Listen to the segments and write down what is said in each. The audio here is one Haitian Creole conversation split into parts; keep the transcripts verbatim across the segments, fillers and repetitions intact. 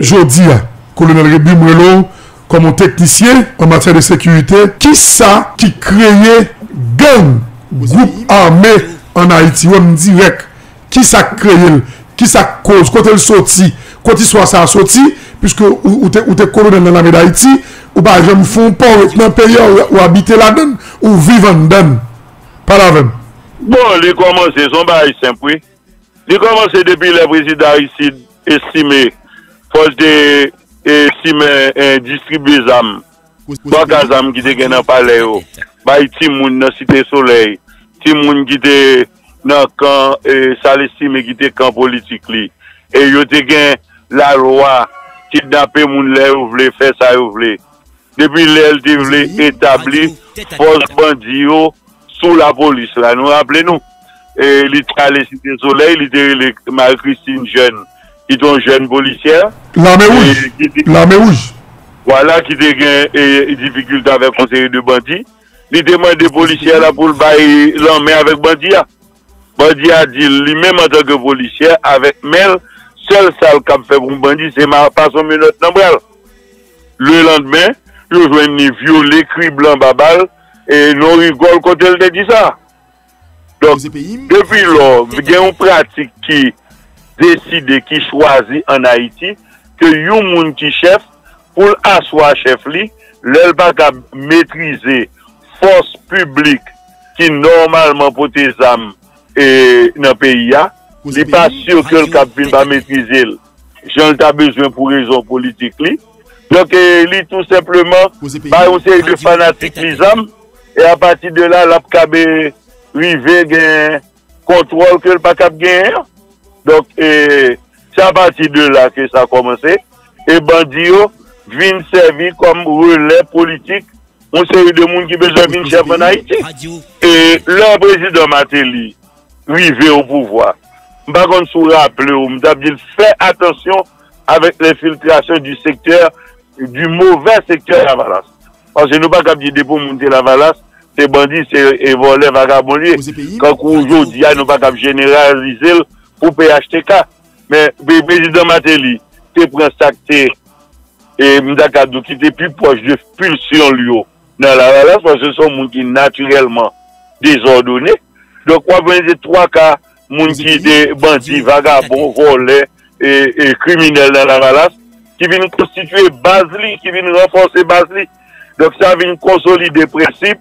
Jodi a, Kolonèl Rébu, m rele w kòm yon teknisyen an matyè de sekirite. Kisa ki kreye gang, gwoup ame ann Ayiti? Wè m dirèk. Kisa k kreye l? Kisa k koz? Kote l soti? Kote istwa sa a soti? Piske ou, ou te, ou te kolonèl nan lame Dayiti, ou pa janm fè yon pòwet nan peyi a, ou, ou abite ladan l, ou viv anndan l. Pale avè m. Bon, li kòmanse, se yon bagay senp, wi. Li kòmanse depi lè prezidan Aristide estime fò l te, e, simen, e, distribye zam, twa ka zam ki te gen nan palè yo, bay timoun nan Site Solèy, timoun ki te nan kan, e, sa l estime ki te kan politik li. E yo te gen lalwa kidnape moun lè yo vle, fè sa yo vle. Depi lè l te vle etabli fòs bandi yo sou lapolis la. Nou raple nou, e, li t ale Site Solèy, li te rele Marie Christine Jeune, ki te yon jèn polisyè. Lame wouj. E, ki te, lame wouj. Vwala, ki te gen, e, difikilte avèk yon seri de bandi. Li te mande polisyè la pou l bay lanmen avèk bandi a. Bandi a di l, li menm antanke polisyè, avèk men l, sèl sa l kab fè pou bandi, se ma-, pase yon menòt nan bra l. Lelandmen, yo jwenn li vyole, krible anba bal, e non rigòl kote l te di sa. Donk, depi lò, gen yon pratik ki deside, ki chwazi ann Ayiti, ke yon moun ki chèf, pou l aswa chèf li, lè l pa kab metrize fòs piblik ki nòmalman pote zam, e, nan peyi a, li pa si ke l kab vin pa metrize l jan l ta bezwen pou rezon politik li. Donk, e, li tou senpleman bay yon seri de fanatik li zam, e apati de la, l ap kab, e, rive gen kontwòl ke l pa kab genyen an. Donk, e, se apati de la ke sa kòmanse. E bandi yo vin sèvi kòm relè politik yon seri de moun ki bezwen vin chèf ann Ayiti. E lè prezidan Martelly rive o pouvwa, m pa konn si w raple w, m t ap di l fè atansyon avèk lenfiltrasyon di sektè, di movè sektè Lavalas. Paske nou pa kab di depi yon moun te Lavalas, se bandi, se, e, vòlè, vagabon li ye. Kankou jodi a, nou pa kab jeneralize l pou P H T K. Men, pre-, prezidan Martelly te pran sa k te, e, m ta ka di w ki te pi pwòch de pilsyon l yo nan Lavalas, paske se yon moun ki natirèlman dezòdone. Donk, w ap jwenn se twa ka moun ki te bandi, vagabon, vòlè, e, e kriminèl nan Lavalas, ki vin konstitye baz li, ki vin ranfòse baz li. Donk, sa vin konsolide prensip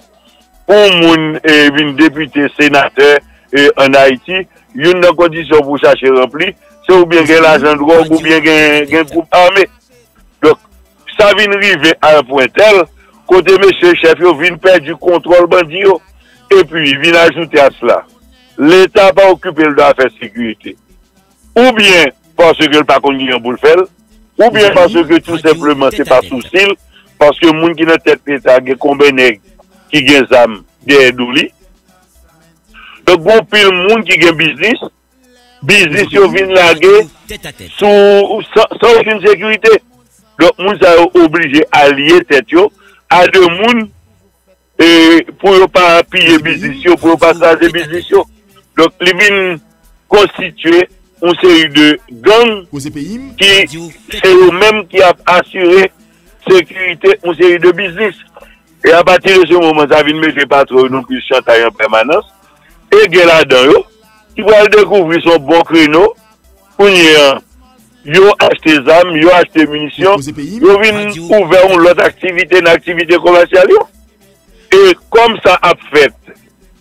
pou yon moun, e, vin depite, senatè, e, ann Ayiti, youn nan kondisyon pou w chache ranpli, se oubyen gen lajan dwòg, oubyen gen, gen gwoup ame. Donk, sa vin rive a yon pwen tèl, kote mesye chèf yo vin pèdi kontwòl bandi yo. Epi, vin ajoute a sela, Leta pa okipe l de afè sekirite. Oubyen paske l pa konn kijan pou l fè l, oubyen paske tou senpleman se pa sousi l, paske moun ki nan tèt Leta gen konbyen nèg ki gen zam dèyè do li. Donk, gen anpil moun ki gen biznis, biznis yo vin lage sou, san, san okenn sekirite. Donk, moun sa yo oblije alye tèt yo a de moun, e, pou yo pa piye biznis yo, pou yo pa kraze biznis yo. Donk, li vin konstitye yon seri de gang ki se yo menm ki ap asire sekirite yon seri de biznis. E apati de se moman, sa vin mete patwon yo nan plis chantay an pèmanans. E gen ladan yo ki pral dekouvri se yon bon kreno. Kounye a, yo achte zam, yo achte minisyon, yo vin ouvè yon lòt aktivite nan aktivite komèsyal yo. E kòm sa ap fèt,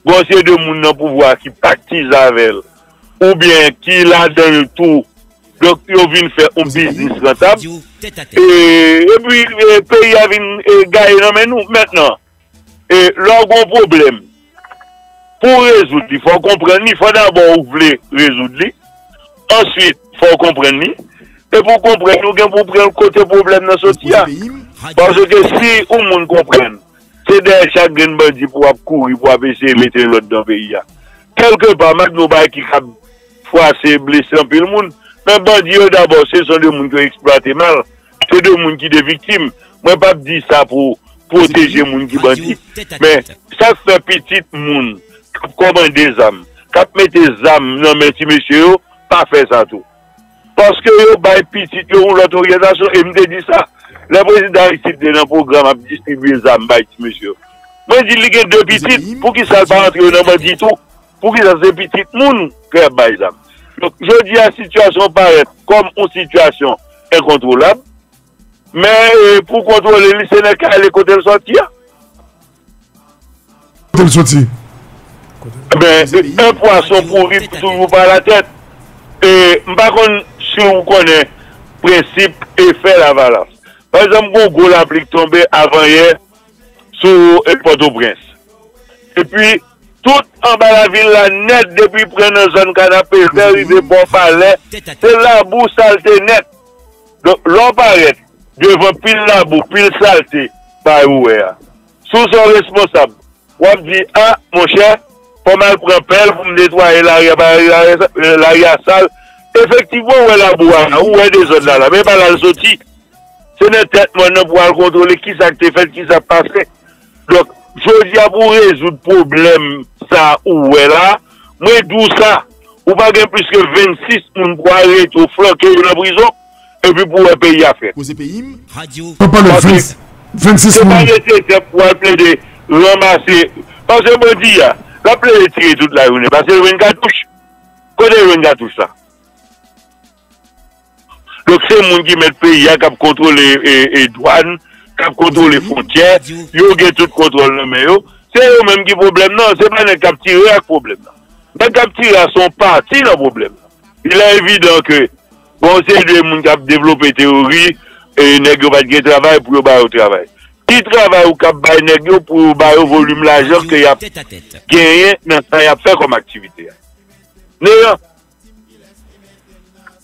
gon seri de moun nan pouvwa ki paktize avè l, oubyen ki ladan l tou, donk yo vin fè yon biznis rantab. E, epi, e, peyi a vin, e, gaye nan men nou. Mentnan, e, lè w gen yon pwoblèm, pou w rezoud li, fò w konprann li, fò dabò ou vle rezoud li, answit, fò w konprann li, e pou w konprann li, ou gen pou w pran kote pwoblèm nan soti a. Paske si yon moun konprann, se dèyè chak grenn bandi pou w ap kouri, pou w ap eseye mete lòd nan peyi a. Kèlkepa, m ap di yon bagay ki kab fwase, blese anpil moun. Men bandi yo dabò, se son de moun ki yo eksplwate mal. Se de moun ki de viktim. Mwen p ap di sa pou pwoteje moun ki bandi. Men sa k fè pitit moun k ap kòmande zam, k ap mete zam nan men ti mesye yo, pa fè sa tou. Paske yo bay pitit yo yon lòt oryantasyon, e m te di sa. Lè prezidan Aristide te nan pwogram ap distribiye zam bay ti mesye yo, mwen di li gen de pitit, poukisa l pa rantre yo nan bandi tou? Poukisa se pitit moun ke y ap bay zam? Donk, jodi a, sitiyasyon parèt kòm yon sitiyasyon enkontwolab, men e, pou kontwole li, se nèg k ale kote l sòti a. Kote l soti? Ben, un poisson pourri toujou par la tête. E, m pa konn si w konnen prensip efè lavalans. Pa egzanp, gon gwo lapli k tonbe avan yè sou e, Pòtoprens. Epi, tout anba lavil la nèt, depi pran nan zòn Kanapevè rive bò Palè, se labou, salte nèt. Donk, lè w parèt devan pil labou, pil salte bay ou wè a, si w se yon responsab, w ap di, a, monchè, fò m al pran pèl pou m netwaye lari a, paske lari a sal. Efektivman, ou wè labou a la, ou wè dezòd la la, men e pa la l soti. Se nan tèt mòn nan pou w al kontwole kisa k te fèt, kisa k pase. Donk, jodi a, pou w rezoud pwoblèm sa ou wè la, mwen di w sa, ou pa gen plis ke vennsis moun pou arete w, flanke yo nan prizon, epi pou w wè peyi a fèt. Koze peyi m. W ap pale vennsis, vennsis moun. Se pa rete sèp pou al plede ranmase. Paske bandi a, l ap plede tire tout lajounen. Paske l jwenn katouch. Kote l jwenn katouch la? Donk, se moun ki mèt peyi a, k ap kontwole e, e, dwàn, k ap kontwole fwontyè, yo gen tout kontwòl nan men yo. Se yo menm ki pwoblèm nan, se pa nèg k ap tire a k pwoblèm nan. Nèg k ap tire a se yon pati nan pwoblèm nan. Il est évident que, bon, se de moun k ap devlope teyori, e nèg yo pa t gen travay pou yo ba yo travay. Ki travay ou k ap bay nèg yo pou yo ba yo volim lajan ke y ap genyen nan sa y ap fè kòm aktivite a? Neyan.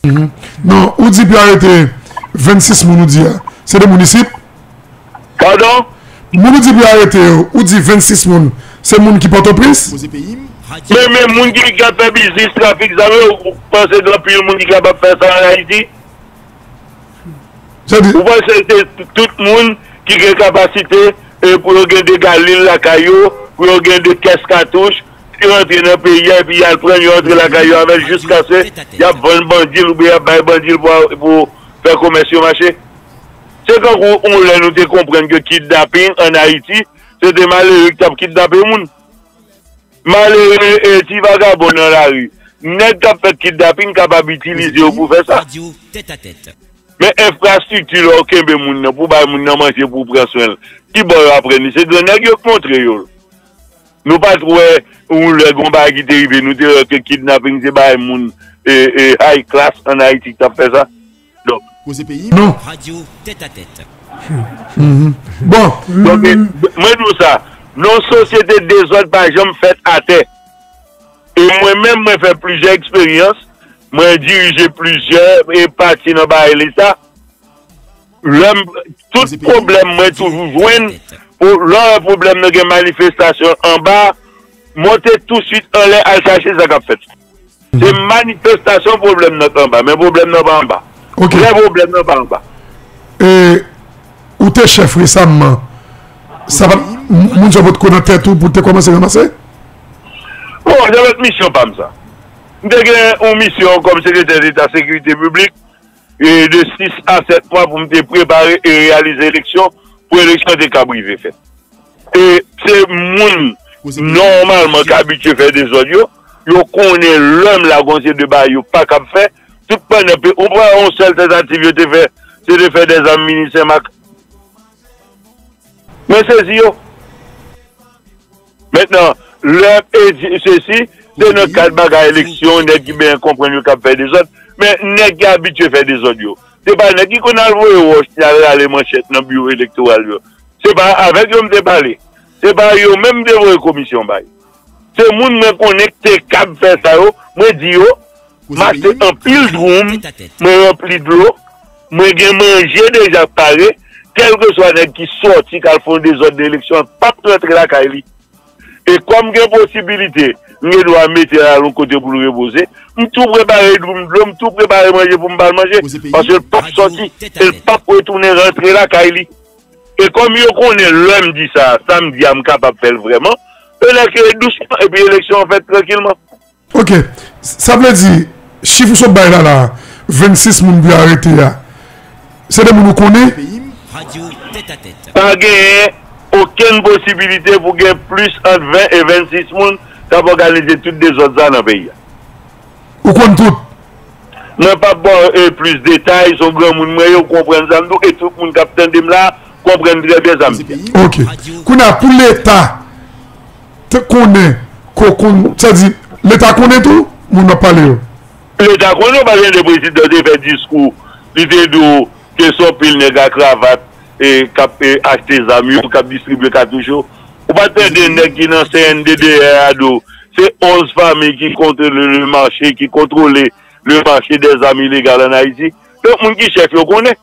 Non, ou di pou arete vennsis moun ou di a, se de moun isit? Padon? Moun ou di pou arete yo, ou di vennsis moun, se moun ki Pòtoprens? Men, men moun ki ka fè biznis trafik zam yo, ou panse gen anpil moun ki kapab fè sa an Ayiti? Ou panse se tout moun ki gen kapasite e pou yo gen de galil lakay yo, pou yo gen de kès katouch, ki rantre nan peyi a epi y al pran l, yo antre lakay yo avè l jiskaske y ap vann bandi l oubyen y ap bay bandi l pou, pou fè komès yo mache? Se tankou yon lè nou te konprann ke kidnaping ann Ayiti, se te malere ki t ap kidnape moun. Malere e ti vagabon nan lari. Nèg k ap fè kidnaping kapab itilize yo pou fè sa. Men enfrastrikti lè w kenbe moun nan, pou bay moun nan manje, pou w pran swen l, ki bò yo aprann li? Se grannèg yo k montre yo l. Nou pa t wè yon lè gon bagay ki te rive, nou te wè ke kidnaping se bagay moun e, e, high class ann Ayiti ki t ap fè sa. Donk, Non. Bon, donk, e, mwen di w sa, nan yon sosyete dezòd pa janm fèt atè. E mwen menm, mwen fè plizyè eksperyans, mwen dirije plizyè e pati nan bagay leta. Lè m, tout pwoblèm mwen toujou jwenn, pou, lè w wè pwoblèm nan gen manifestasyon anba, monte touswit anlè al chache sa k ap fèt. Se manifestasyon pwoblèm nan t anba, men pwoblèm nan pa anba. Vrè pwoblèm nan pa anba. E ou te chèf resamman, sa pa t, moun sa potko nan tèt ou pou te kòmanse ranmase? Bon, se lòt misyon pa m sa. M te gen yon misyon kòm sekretè deta sekirite piblik e de sis a sèt mwa pou m te prepare e reyalize eleksyon, pou eleksyon te kab rive fèt. E se moun nòmalman k abitye fè dezòd yo, yo konnen lè m la gon seri de bagay yo pa kab fè, tout pandan pe, ou pran yon sèl tantativ yo te fè, se te fè dèzam mini Senmak. Mwen sezi yo. Mentnan, lè e di sesi, se nan kad bagay eleksyon, nèg ki byen konprann yo k ap fè dezòd, men nèg ki abitye fè dezòd yo, se pa nèg ki konn al voye wòch, ki al rale manchèt nan biwo elektoral yo. Se pa avèk yo m te pale. Se pa yo menm m te voye komisyon bay. Se moun mwen konnen ki te kab fè sa yo, mwen di yo, m achte anpil dwoum, mwen ranpli dlo, mwen gen manje deja k pare, kèlkeswa nèg ki sòti k al fè yon dezòd nan eleksyon an p ap rantre lakay li. E kòm gen posibilite, m gen dwa mete l al yon kote pou l repoze, m tou prepare dlo, m tou prepare manje pou m ba l manje, paske l p ap sòti e l p ap retounen rantre lakay li. E kòm yo konnen lè m di sa, sa m di a m kapab fè l vrèman, yo nèk dousman epi eleksyon an fèt trankilman. Ok, sa vle di, chif ou sot bay la la, vennsis moun pou yo arete a, se de moun ou konnen? Pa genyen okenn posibilite pou gen plis ant ven e vennsis moun k ap òganize tout dezòd sa nan peyi a. Ou konn tout? Mwen p ap ba w plis detay, se yon granmoun mwen ye, ou konprann sa m di w, e tout moun k ap tande m la konprann trè byen sa m di a. Ok. Kounye a, pou Leta te konnen ke w konn, sa di, Leta konnen tou moun w ap pale yo? Leta konnen w pa tande prezidan te fè diskou, li te di w ke se yon pil nèg a kravat k ap achte zam yo, k ap distribye katouch yo. Ou pa t tande nèg ki nan C N D D R a di w se onz fanmi ki kontwole le mache, ki kontwole le mache dè zam ilegal ann Ayiti. Donk moun ki chèf yo konnen.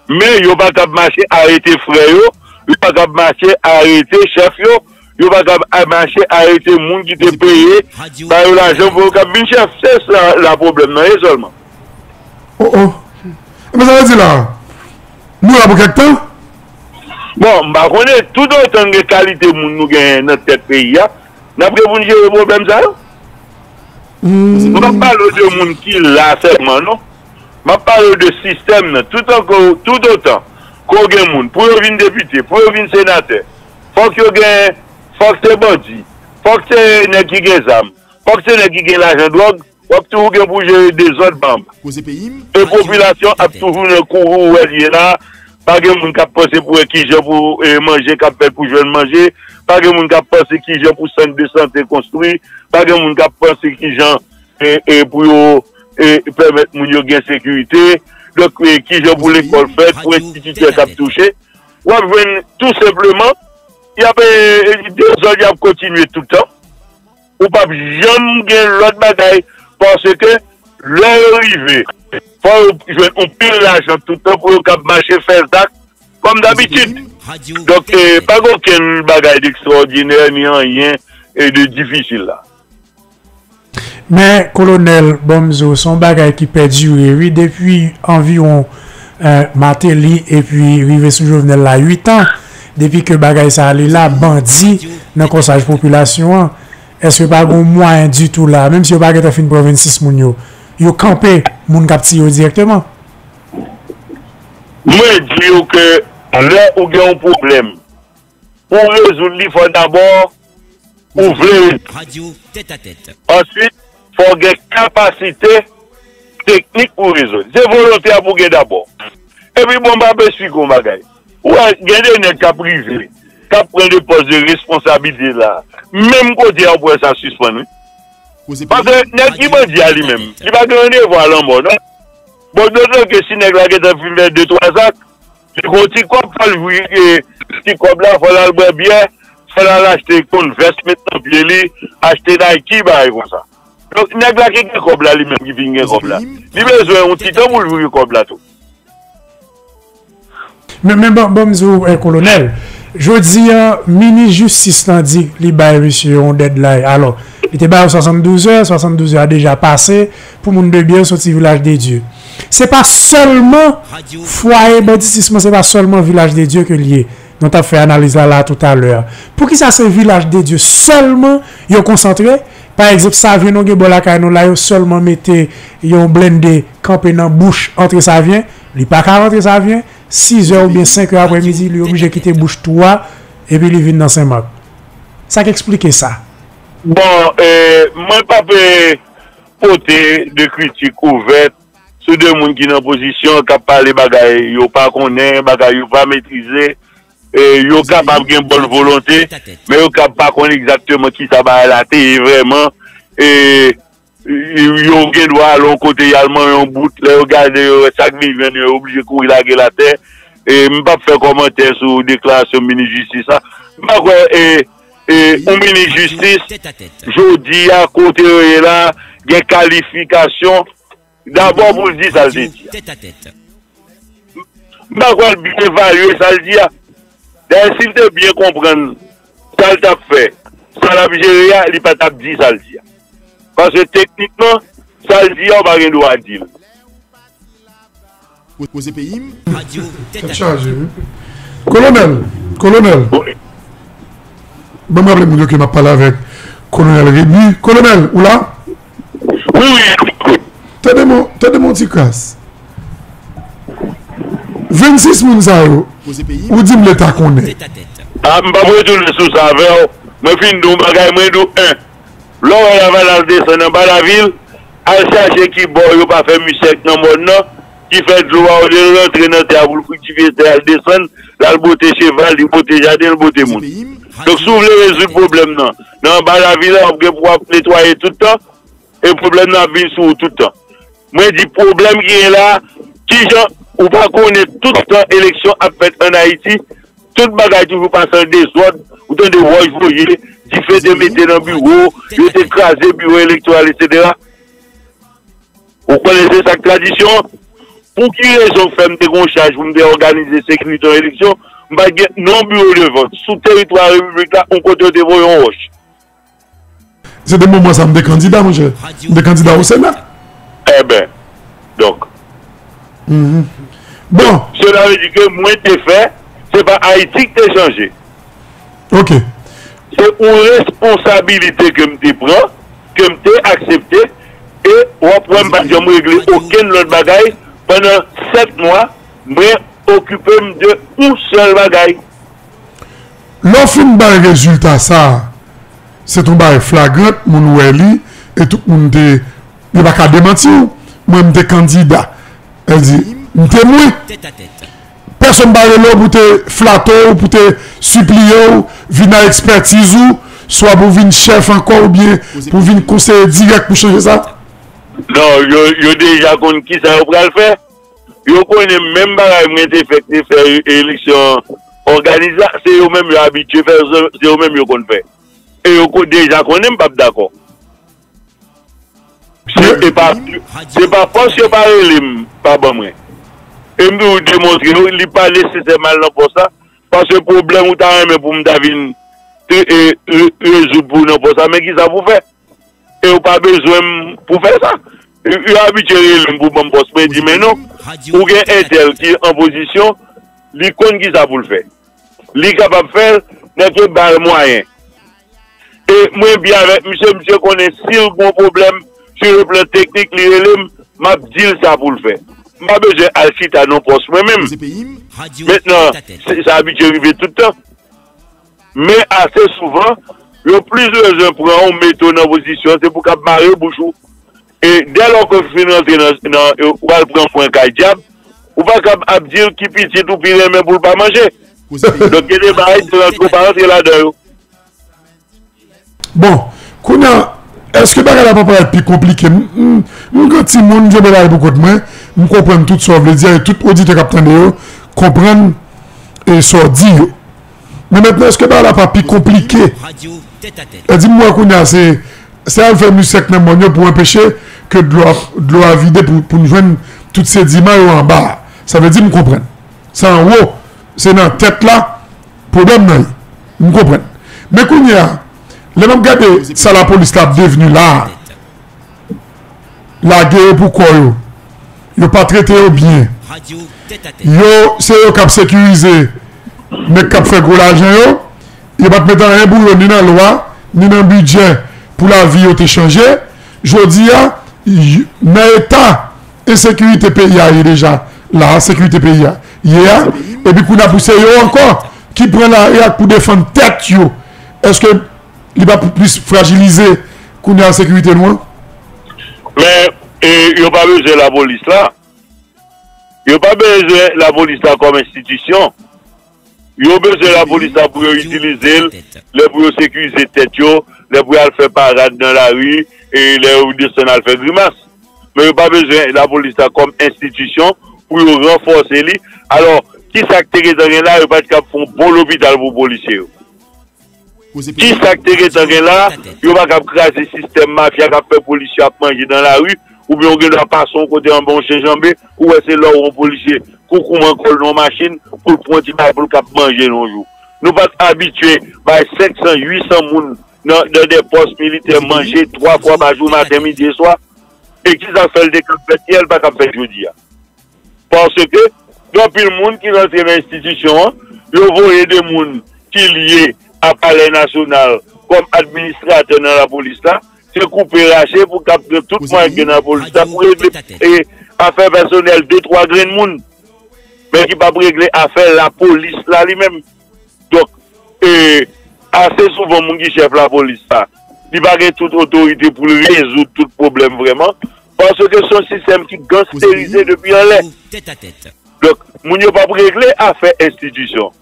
Men yo pa kab mache arete frè yo, yo pa kab mache arete chèf yo, yo pa kab mache arete moun ki te peye ba yo lajan pou yo kab vin chèf. Se sa la pwoblèm nan ye sèlman. Oh oh. Ebyen sa vle di la, nou la pou kèk tan? Bon, m pa konnen, toutotan gen kalite moun nou genyen nan tèt peyi a, n ap gen pou n jere pwoblèm sa yo. M p ap pale w de moun ki la sèlman non. M ap pale w de sistèm nan. Toutotan ke w gen moun, pou yo vin depite, pou yo vin senatè, fòk yo gen, fòk se bandi, fòk se nèg ki gen zam, fòk se nèg ki gen lajan dwòg, w ap toujou gen pou jere dezòd pa anba. E popilasyon ap toujou nan kouri w wè l ye la. Pa gen moun k ap panse pou wè kijan pou manje k ap fèt pou jwenn manje. Pa gen moun k ap panse kijan pou sant de sante konstwi. Pa gen moun k ap panse kijan pou yo pèmèt moun yo gen sekirite. Donk, kijan pou lekòl fèt, pou enstititè k ap touche. W ap jwenn tou senpleman, y ap, dezòd y ap kontinye tout tan. Ou p ap janm gen lòt bagay, paske lè yo rive, fò yo jwenn yon pil lajan tout tan pou yo kab mache fè zak kòm dabitid. Donk, pa gen okenn bagay dekstraòdinè ni anyen de difisil la. Men, Kolonèl, ban m di w, se yon bagay ki pèdire, wi, depi anviwon Martelly epi rive sou Jovenel la, uit an, depi ke bagay sa a li la, bandi nan kòsaj popilasyon an, èske pa gen yon mwayen ditou la, menm si yo pa gentan fin pran vennsis moun yo, yo kanpe moun k ap tiye yo dirèkteman? Mwen di w ke lè ou gen yon pwoblèm, pou w rezoud li, fò dabò ou vle rezoud. Answit, fò w gen kapasite teknik pou w rezoud. Se volonte a pou w gen dabò. Epi bon, m p ap esplike w yon bagay. Ou wè, gen de nèg k ap rive, k ap pran de pòs de responsablite la. Menm kote a, ou pou wè sa sispann, wi. Paske nèg ki bandi a li menm, li pa gen randevou a lanmò, non. Bon, dotan ke si nèg la gentan fin fè de twa zak, li gon ti kòb, fò l vire ti kòb la, fò l al bwè byè, fò l al achte Converse met nan pye li, achte Nike, bagay konsa. Donk, nèg la ki gen kòb la, li menm ki fin gen kòb la, li bezwen yon ti tan pou l vire kòb la tou. Men, men ban, ban m di w, eh, Kolonèl, jodi a, minis jistis lan di li bay misye yon deadline. Alò, li te ba yo swasanndouz è, swasanndouz è a deja pase pou moun de byen soti Vilaj de Dye. Se pa sèlman fwaye banditis lan, se pa sèlman Vilaj de Dye ke l ye. Nou t ap fè analiz la, la toutalè. Poukisa se Vilaj de Dye sèlman yo konsantre? Pa egzanp, Savyen, nou gen bò lakay nou la, yo sèlman mete yon blende kanpe nan bouch antre Savyen. Li pa ka rantre Savyen. Sizè oubyen senk è aprèmidi, li oblije kite bouch twou a, epi li vin nan Senmak. Sa k eksplike sa? Bon, mwen p ap pote de kritik ouvè sou de moun ki nan pozisyon, k ap pale bagay yo pa konnen, bagay yo pa metrize. Yo kapab gen bòn volonte, men yo kab pa konn egzakteman kisa bagay la te ye vrèman. Yo gen dwa al yon kote, y al manyen yon bout, lè yo gade, yo wè sa k vin jwenn yo, yo oblije kouri lage l atè. M p ap fè kòmantè sou deklarasyon minis jistis la. M pa kwè yon minis jistis, jodi a, kote yo ye la, gen kalifikasyon dabò pou l di sa l te di a. M pa kwè l byen evalye sa l di a. Dayè, si l te byen konprann sa l t ap fè, sa l ap jere a, li pa t ap di sa l di a. Paske teknikman, sa l di a, ou pa gen dwa di l. Tèt chaje, wi. Kolonèl, Kolonèl. Ban m raple moun yo ke m ap pale avèk Kolonèl Rémy. Kolonèl, ou la? Wi, wi. Tande m, tande m yon ti kras. Vennsis moun sa yo, ou di m Leta konnen. A, m p ap retounen sou sa avè w. Mwen fin di w yon bagay, mwen di w, en, lè w wè lavalas desann anba lavil, al chache ki bò yo pa fè misye ak nan mòn nan, ki fè dlo a olye l rantre nan tè a pou l friktifye tè a, l desann, l al bwote cheval, li bwote jaden, l bwote moun. Donk, si w vle rezoud pwoblèm nan, nan anba lavil la, w ap gen pou w ap netwaye tout tan, e pwoblèm nan ap vin sou ou tout tan. Mwen di pwoblèm ki gen la, kijan ou pa konnen tout tan eleksyon ap fèt ann Ayiti, tout bagay toujou pase an dezòd, ou tande wòch voye, dife te mete nan biwo, yo te kraze biwo elektoral, etsetera. Ou konnen se sa k tradisyon an? Pou ki rezon k fè m te gen yon chaj pou m te òganize sekirite yon eleksyon, m pa t gen non biwo de vòt sou teritwa repiblik la, yon kote yo te voye yon wòch. Se de moman sa m te kandida, monchè. M te kandida o Sena. Enben, donk. Bon. Sela vle di ke mwen te fè, se pa Ayiti ki te chanje. Ok. Se yon responsabilite ke m te pran, ke m te aksepte, e w ap wè m pa t janm regle okenn lòt bagay pandan sèt mwa, mwen okipe m de yon sèl bagay. Lè w fin bay rezilta sa a, se t yon bagay flagrant, moun wè li, e tout moun te, yo pa ka demanti w. Mwen, m te kandida. Sa vle di, m te mwen. Pèsonn pa rele w pou te flate w, pou te sipliye w, vin nan ekspètiz ou, swa pou vin chèf ankò oubyen pou vin konseye dirèk pou chanje sa? Non, yo, yo deja konn kisa yo pral fè. Yo konnen menm bagay mwen te fè k te fè eleksyon òganize la, se yo menm yo abitye fè, se yo menm yo konn fè. E yo ko- deja konnen m p ap dakò. Se e pa se pa pòs yo pa rele m, pa ban mwen. E m toujou demontre yo, li pa nesesè m al nan pòs la, paske pwoblèm ou ta renmen pou m ta vin e, e, rezoud pou ou nan pòs la, men kisa pou fè? E ou pa bezwen m pou fè sa. Yo abitye rele m pou ban m pòs, mwen di men non. Ou gen entèl ki an pozisyon, li konn kisa pou l fè. Li kapab fè l, nèg yo ba l mwayen. E mwen byen avèk misye, misye konnen si l gon pwoblèm sou le plan teknik, li rele m, m ap di l sa pou l fè. M pa bezwen al chita nan pòs mwen menm. Mentnan, se- sa abitye rive tout tan. Men ase souvan, yo plis bezwen pran w, mete w nan pozisyon, se pou k ap mare bouch ou. E dèlò ke w fin rantre nan, nan, ou al pran kwen kay dyab, ou pa kab ap di l ki pitit ou pi renmen pou l pa manje. Donk, gen de bagay, se rantre ou pa rantre ladan yo. Bon, kounye a, èske bagay la pa parèt pi konplike? M, m, m gran timoun, m jwe bagay pou kont mwen, m konprann tout sa w vle di a, e tout oditè k ap tande yo konprann e sa w di yo. Men mentnan, èske bagay la pa pi konplike? E di m wè kounye a, se, se al fè misye ak nan mòn yo pou anpeche ke dlo a, dlo a vide pou, pou n jwenn tout sediman yo anba a. Sa vle di m konprann. Sa anwo, se nan tèt la, pwoblèm nan ye. M konprann. Men kounye a, lè m ap gade sa lapolis la ap devni la a, lage yo pou kò yo, yo pa trete yo byen, yo, se yo k ap sekirize nèg k ap fè gwo lajan yo, yo pa t met anyen pou yo ni nan lwa, ni nan bidjè pou lavi yo te chanje. Jodi a, y- nan eta ensekirite peyi a ye deja la, sekirite peyi a ye a, epi kounye a pou se yo ankò ki pran lari a pou defann tèt yo, èske li pa pou plis frajilize kounye a sekirite nou an? Men, e, yo pa bezwen lapolis la. Yo pa bezwen lapolis la kòm enstitisyon. Yo bezwen lapolis la pou yo itilize l lè pou yo sekirize tèt yo, lè pou y al fè parad nan lari, e lè yo desann al fè grimas. Men yo pa bezwen lapolis la kòm enstitisyon pou yo ranfòse li. Alò, kisa k te gentan gen la? Yo pa t kab fè yon bon lopital pou polisye yo. Kisa k te gentan gen la? Yo pa kab kraze sistèm mafya k ap fè polisye ap manje nan lari, oubyen ou gen dwa pase yon kote anba yon chen janbe, ou wè se lè w yon polisye koukouman kò l nan yon machin pou l pran yon ti bagay pou l kab manje nan yon jou. Nou pa t abitye bay senk san, uit san moun nan, nan de pòs militè manje twa fwa pa jou, maten, midi e swa. E kisa k fè l te kab fèt yè, l pa kab fèt jodi a? Paske gen anpil moun ki rantre nan enstitisyon an, yo voye de moun ki lye a Palè Nasyonal kòm administratè nan lapolis la, se koupe rache pou k ap pran tout mwayen ki gen nan lapolis la pou regle e, afè pèsonèl de twa grenn moun, men ki p ap regle afè lapolis la li menm. Donk, e, ase souvan moun ki chèf lapolis la, li pa gen tout otorite pou l rezoud tout pwoblèm vrèman, paske se yon sistèm ki gangsterize depi anlè. Donk, moun yo p ap regle afè enstitisyon.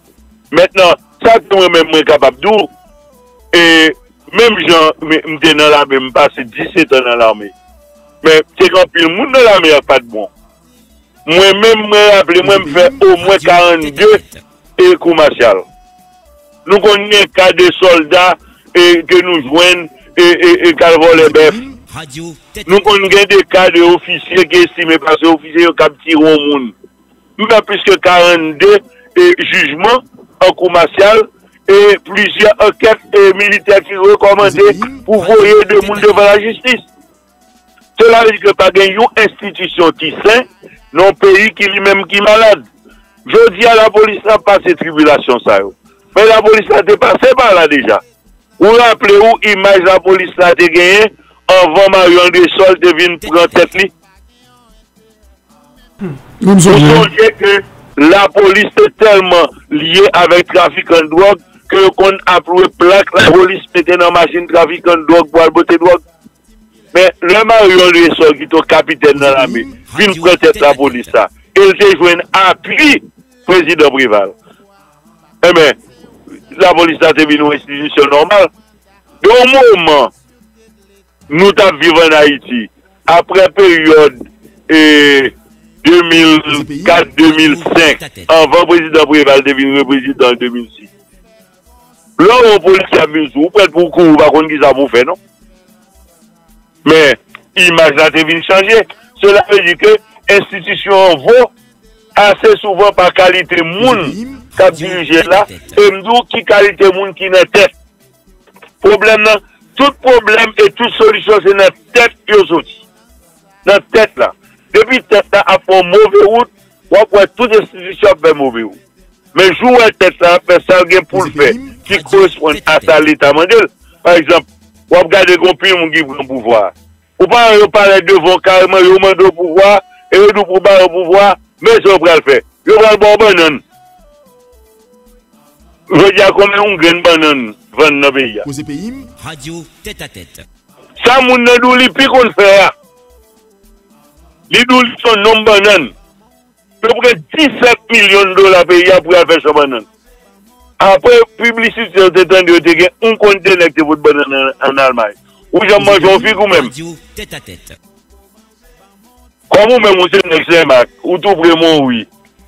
Mentnan, sa ke mwen menm mwen kapab di w, e, menm jan m m te nan lame, m pase disèt an nan lame, men te gen anpil moun nan lame a k pa t bon. Mwen menm, mwen raple mwen, m fè omwen karannde e kou masyal. Nou konn gen ka de sòlda e, ke nou jwenn e, e, e k al vòlè bèf. Nou konn gen de ka de ofisye ki estime, paske ofisye yo kab tire yon moun. M fè plis ke karannde e, jijman an kou masyal e plizyè ankèt e militè ki rekòmande pou voye de moun devan lajistis. Sela vle di ke pa gen yon enstitisyon ki sen nan yon peyi ki li menm ki malad. Jodi a, lapolis la pase tribilasyon sa yo. Men lapolis la te pase pa la deja. Ou raple w imaj lapolis la te genyen anvan Mario Andrésol te vin pran tèt li? Ou sonje ke lapolis te tèlman lye avèk trafikan dwòg ke yo konn ap lwe plak lapolis mete nan machin trafikan dwòg pou al pote dwòg. Men lè Mario Andrésol ki te yon kapitèn nan lame vin pran tèt lapolis la, e l te jwenn apui prezidan Preval, enben, lapolis la te vin yon enstitisyon nòmal. Gen yon moman, nou t ap viv ann Ayiti, apre peryòd e, de mil kat, de mil senk, anvan prezidan Preval te vin reprezidan an de mil sis. Lè w wè yon polisye ap vin sou ou, ou prèt pou w kouri, ou pa konn ki sa pou w fè, non. Men, imaj la te vin chanje. Sela vle di ke enstitisyon an vo ase souvan pa kalite moun k ap dirije la, e m di w ki kalite moun ki nan tèt. Pwoblèm nan, tout pwoblèm e tout solisyon se nan tèt yo soti. Nan tèt la. Depi tèt la ap fè yon move wout, w ap wè tout enstitisyon ap fè move wout. Men jou w wè tèt la ap fè sa l gen pou l fè, ki koresponn a sa Leta mande l. Pa egzanp, w ap gade gen yon pil moun ki pran pouvwa a. Ou pa wè yo parèt devan w kareman, yo mande w pouvwa, e yo di w pou ba yo pouvwa, men sa yo pral fè. Yo pral ba w bannann. Jodi a, konbyen yon grenn bannann vann nan peyi a? Koze peyi m. Radyo Tèt a Tèt. Sa moun nan di w li pi konn fè a. Li di w li se yon nonm bannann. Yo pran disèt milyon dola peyi a pou y al fè chan bannann. Apre piblisite yo te tande, yo te gen yon kontè nèg te pot bannann an, an Almay. Ou janm manje yon fig ou menm? Radyo Tèt a Tèt. Kòm ou menm ou se nèg Senmak, ou tou pre Monwi,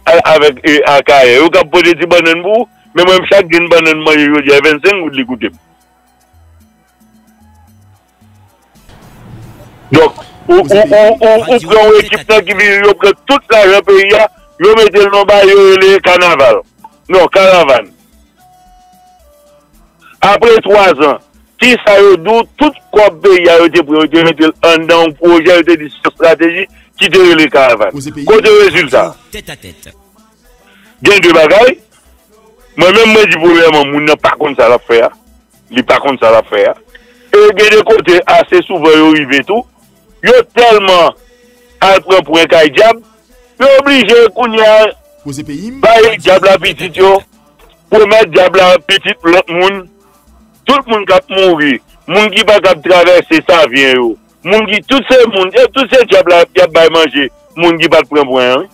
a, avèk, e, Akayè. Yo kab pote ti bannann pou ou, men mwen menm chak grenn bannann m manje jodi a, e vennsenk goud li koute m. Donk, ou, ou, ou, ou, ou pran yon ekip nan ki vini, yo pran tout lajan peyi a, yo mete l nan bagay yo rele kanaval. Non, karavàn. Apre twa zan, kisa yo di w? Tout kòb peyi a yo te pran, yo te mete l anndan yon pwojè, yo te di se yon estrateji ki te rele karavàn. Kote rezilta? Tèt a tèt. Gen de bagay, mwen menm mwen di premyèman, moun nan pa konn sa l ap fè a. Li pa konn sa l ap fè a. E gen de kote, ase souvan yo rive tou, yo tèlman al pran pwen kay dyab, yo oblije kounye a bay dyab la pitit yo, pwomèt dyab la pitit lòt moun, tout moun k ap mouri, moun ki pa kab travèse Savyen yo, moun ki, tout se moun, e tout se dyab la y ap bay manje, moun ki pa t pran pwen an, wi.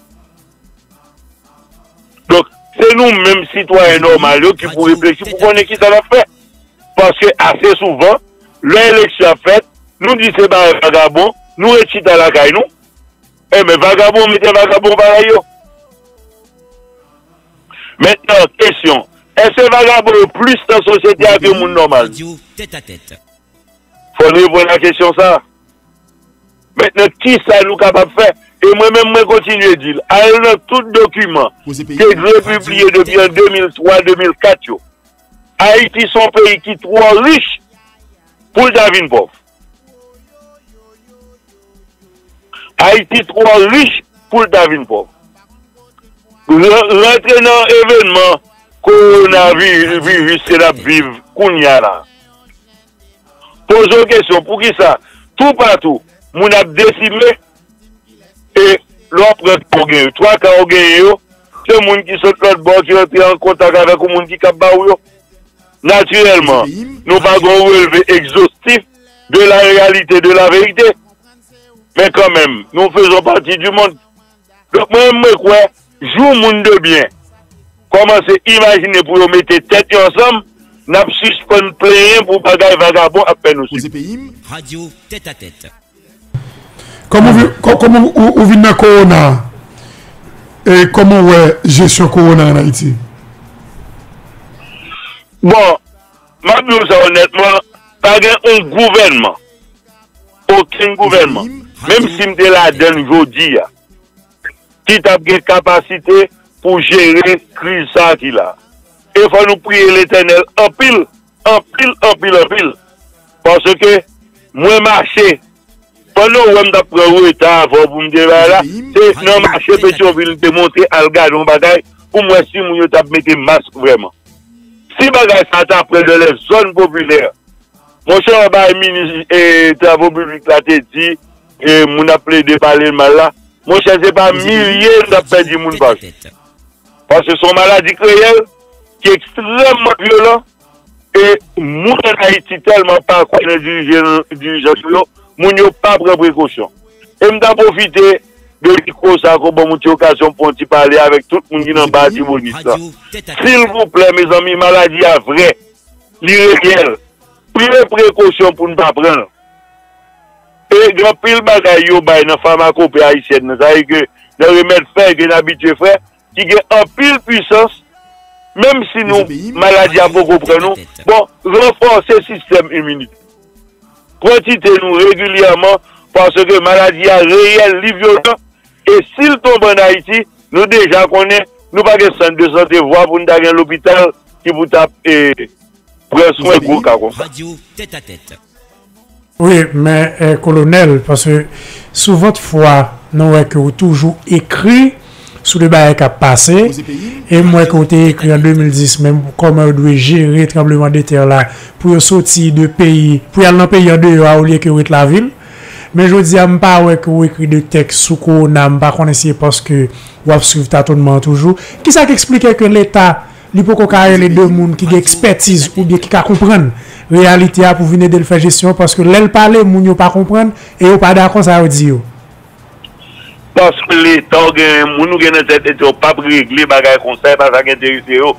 Donk, se nou menm sitwayen nòmal yo ki pou reflechi pou konnen kisa n ap fè. Paske ase souvan, lè eleksyon ap fèt, nou di se bagay vagabon, nou ret chita lakay nou. Enben, vagabon mete vagabon parèy yo. Mentnan, kesyon, èske vagabon yo plis nan sosyete a ke moun nòmal? Radyo Tèt a Tèt. Fò n reponn a kesyon sa a. Mentnan, kisa nou kapab fè? E mwen menm, mwen kontinye di l, al nan tout dokiman ke Gre pibliye depi an de mil twa, de mil kat yo. Ayiti se yon peyi ki twò rich pou l ta vin pòv. Ayiti twò rich pou l ta vin pòv. Ran-, rantre nan evènman kowonaviris ke n ap viv kounye a la. Poze w kesyon, poukisa toupatou moun ap desime, e lè w ap pran ka w genyen yo, twa ka w genyen yo, se moun ki sot lòt bò ki rantre an kontak avèk yon moun ki kab ba w yo. Natirèlman, nou pa gen yon relve egzostif de la réalité, de la vérité. Men kanmenm, nous faisons partie du monde. Donk, mwen menm, mwen kwè, jou moun de byen kòmanse imajine pou yo mete tèt yo ansanm, n ap sispann plenyen pou bagay vagabon ap fè nou sifri. Kòman ou vi- kò- kòman ou, ou vin nan kowona a? E kòman ou wè jesyon kowona an Ayiti? Bon, m ap di w sa onètman, pa gen yon gouvènman, okenn gouvènman, menm si m te ladan l jodi a, ki t ap gen kapasite pou jere kriz sa a ki la. E fò nou priye Letènèl anpil, anpil, anpil, anpil. Paske mwen mache, pandan w wè m t ap pran reta avè w pou m te bay la, se nan mache Petyonvil m te monte al gade yon bagay pou m wè si moun yo t ap mete mask vrèman. Si bagay sa ta pran dans les zones populaires, monchè, w bay minis e, travo piblik la te di, e, moun ap plede pale l mal la. Monchè, se pa milye n t ap pèdi moun pa jou. Paske se yon maladi k reyèl, ki ekstrèmman vyolan, e moun ann Ayiti tèlman pa kwè nan dirije- dirijan yo, moun yo pa pran prekosyon. E m ta pwofite de mikwo sa a, Kobò, m yon ti okazyon pou yon ti pale avèk tout moun ki nan ba Latibonit lan. Silvouplè, mezanmi, maladi a vrè, li reyèl. Pran prekosyon pou n pa pran l. E gen anpil bagay yo bay nan famakope ayisyèn nan, sa vle di ke nan remèd fèy ke n abitye fè, ki gen anpil pwisans, menm si nou, maladi a poko pran nou, bon, ranfòse sistèm iminitè. Pran tete nou regilyèman, paske maladi a reyèl, li vyolan, e si l tonbe ann Ayiti, nou deja konnen, nou pa gen sant de sante vwa pou n ta gen lopital ki pou t ap, e, pran swen gwo ka konsa. Wi, men, e, Kolonèl, paske souvantfwa, nou wè ke ou toujou ekri sou de bagay k ap pase, e m wè ke ou te ekri an de mil dis menm kòman yo dwe jere tranblemanntè la pou yo soti de peyi, pou y al nan peyi andeyò a olye ke yo ret lavil. Men jodi a, m pa wè ke ou ekri de tèks sou kowona, m pa konnen si se paske w ap swiv tatonman an toujou. Kisa k eksplike ke Leta li poko ka rele de moun ki gen ekspètiz oubyen ki ka konprann reyalite a pou vin ede l fè jesyon, paske lè l pale, moun yo pa konprann e yo pa dakò sa yo di yo. Paske Leta w gen moun ou gen nan tèt Leta w p ap regle bagay konsa, e pa sa k enterese yo.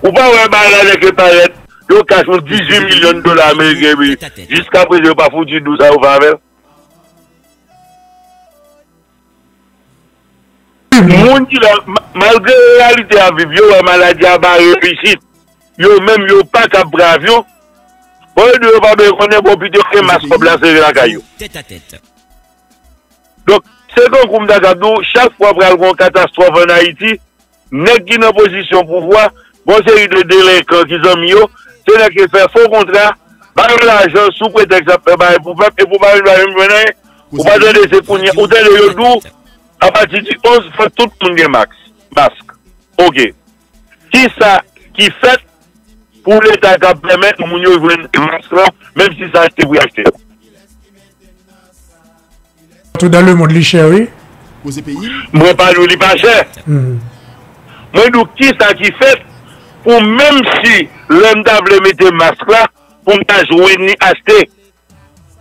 Ou pa wè bagay la nèk yo parèt, yo kach yon dizuit milyon dola ameriken, epi jiskaprezan yo pa fouti di w sa yo fè avè l. Moun ki la, malgre reyalite a viv, yo wè maladi a bare pitit. Yo menm, yo pa kab pran avyon. Olye de yo pa bezwen konnen, bon, pito yo gen mas kòb la sere lakay yo. Donk, se tankou m ta kab di w, chak fwa pral gen yon katastwòf ann Ayiti, nèg ki nan pozisyon pouvwa, gen yon seri de delenkan ki zanmi yo, se nèg ki fè fo kontra, ba yo lajan sou pretèks y ap fè bagay pou pèp, epi w pa menm, pa menm jwenn anyen. Ou pa tande se kounye a, ou tande yo di w, apati di onz, fò tout moun gen mask. Mask. Oke. Kisa ki fèt pou Leta ka pèmèt moun yo jwenn mask lan, menm si se achte pou y achte l? Partou dans le monde, li chè, wi. Mwen pa di w li pa chè. Mwen di w kisa ki fèt pou menm si lè m ta vle mete mask la, pou m ta jwenn li achte.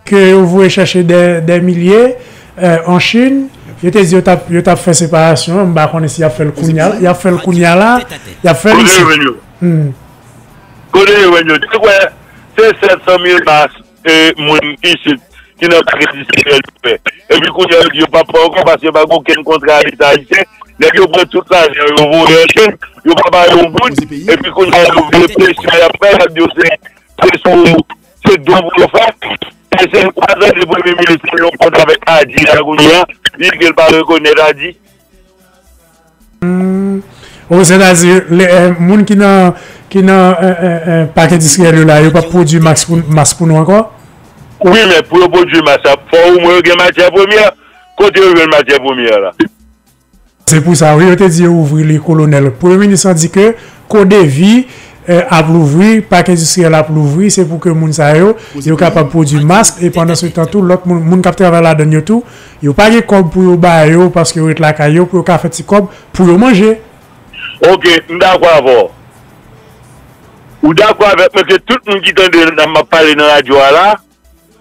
Ke yo voye chèche dè, dè milye, euh, an Chin, yo te di yo t ap, yo t ap fè separasyon an, m pa konnen si y ap fè l kounye a, y ap fè l kounye a la, y ap fè l isit. Kote yo jwenn yo? Te kwè se sèt san mil mask e moun isit ki nan pakèt distribisyon yo fè. Epi kounye a yo di yo p ap fè ankò paske pa gen okenn kontra Leta ayisyen. Nèg yo pran tout lajan yo voye an Chin, yo pa ba yo yon goud, epi kounye a yo vle presyon y ap fè, y ap di yo se, se sou, se don pou yo fè. E se kwa tande premye minis fè yon kont avèk Adi la kounye a, li di ke l pa rekonèt Adi. Ou sètadi, moun ki nan, ki nan pakèt distribisyon yo la, yo p ap pwodui mask pou, mask pou nou ankò? Wi, men pou yo pwodui mask la, fò omwen yo gen matyè premyè. Kote yo jwenn matyè premyè la? Se pou sa, wi, yo te di yo ouvri li, Kolonèl. Premye minis lan di ke Kodevi, eh, ap louvri, pak endistriyèl ap louvri, se pou ke moun sa yo, yo kapab pwodui mask, e pandan se tan tou, lòt moun, moun k ap travay ladan yo tou, yo pa gen kòb pou yo ba yo, paske yo ret lakay yo, pou yo ka fè ti kòb, pou yo manje. Ok, m dakò avè w. Ou dakò avèk mwen ke tout moun ki tande nan m ap pale nan radyo a la,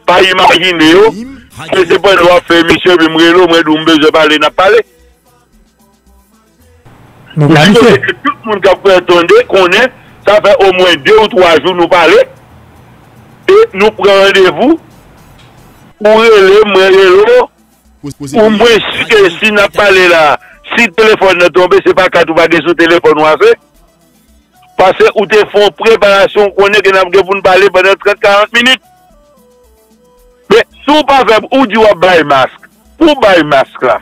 pa imajine yo, ke se pandan w ap fè emisyon epi m rele w, mwen di w m bezwen pale, n ap pale. Nou planifye. Tout moun k ap tande konnen sa fè omwen de ou twa jou nou pale. E nou pran randevou. Ou rele, mwen rele w. Ou mwen si ke si n ap pale la, si telefòn nan tonbe, se pa kat ou pa gen sou telefòn ou a fè. Paske ou te fè yon preparasyon, ou konnen ke n ap gen pou n pale pandan trant, karant minit. Men, si w pa fè, ou di w ap bay mask. Pou w bay mask la,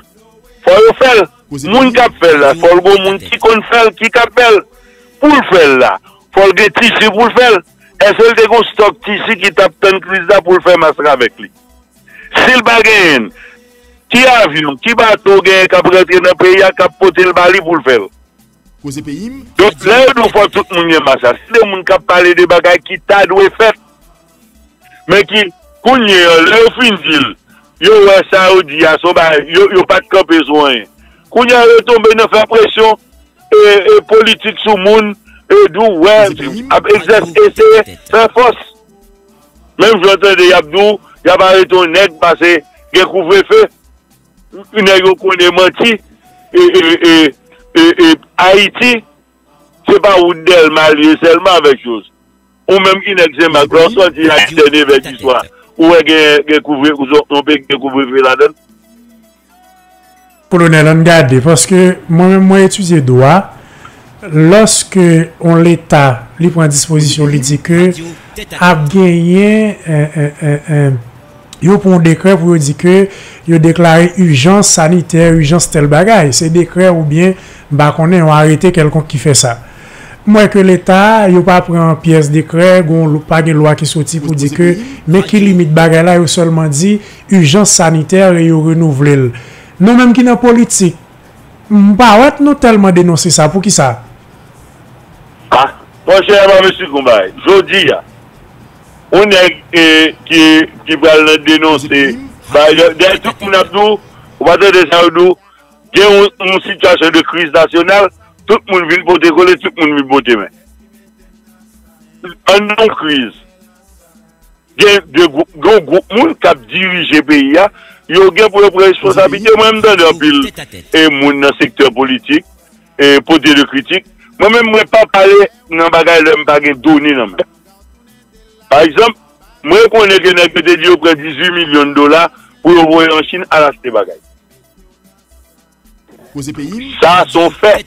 fò yo fè l. Moun k ap fè l la, fò l gon moun ki konn fè l, ki ka fè l. Pou l fè l la, fò l gen tisi pou l fè l. Èske l te gon stòk tisi ki t ap tann kriz la pou l fè mask la avèk li? Si l pa genyen l, ki avyon, ki bato genyen k ap rantre nan peyi a, k ap pote l ba li pou l fè l? Donk, lè yo di w fò tout moun gen mask la, se de moun k ap pale de bagay ki ta dwe fèt. Men ki, kounye a, lè yo fin di l, yo wè sa yo di a, se yon bagay, yo, yo pa t kanpe sou anyen. Kounye a, yo tonbe nan fè presyon e, e politik sou moun, e di w, wè, ap egzèse, eseye fè fòs. Menm jan w tande y ap di w, y ap arete yon nèg paske gen kouvrefe. Nèg yo konnen manti, e, e, e, e, e, Ayiti, se pa wout Dèlma l ye sèlman avèk Jos. Ou menm ki nèg Senmak, lè w sòti a dis è, nèf è di swa, ou wè gen, gen kouvre, yon peyi gen kouvrefe ladan l? Kolonèl, ann gade, paske mwen menm mwen etidye dwa, lòske yon leta li pran dispozisyon, li di ke ap genyen, eh, eh, eh, eh, yo pran yon dekrè pou yo di ke yo deklare ijans sanitè, ijans tèl bagay. Se dekrè oubyen, m pa konnen, yon arete kèlkonk ki fè sa. M wè ke leta, yo pa pran pyès dekrè, gon, pa gen lwa ki soti pou di ke, men ki limit bagay la, yo sèlman di ijans sanitè e yo renouvle l. Nou menm ki nan politik, m pa wè nou tèlman denonse sa. Poukisa? Ah, monchè, m ap esplike w yon bagay. Jodi a, yon nèg, eh, ki, ki pral nan denonse, dèyè tout moun ap di w, ou pa tande sa yo di w, gen yon, yon sitiyasyon de kriz nasyonal, tout moun vin pote kole, tout moun vin pote men. Anndan yon kriz, gen de gwoup, gen yon gwoup moun k ap dirije peyi a, yo gen pou yo pran responsablite. Mwen, m tande anpil, e, moun nan sektè politik, e, pote de kritik. Mwen menm, mwen pa pale nan bagay lè m pa gen done nan men. Pa egzanp, mwen konnen ke nèg yo te di yo pran dizuit milyon dola pou yo voye an Chin al achte bagay. Sa se yon fè.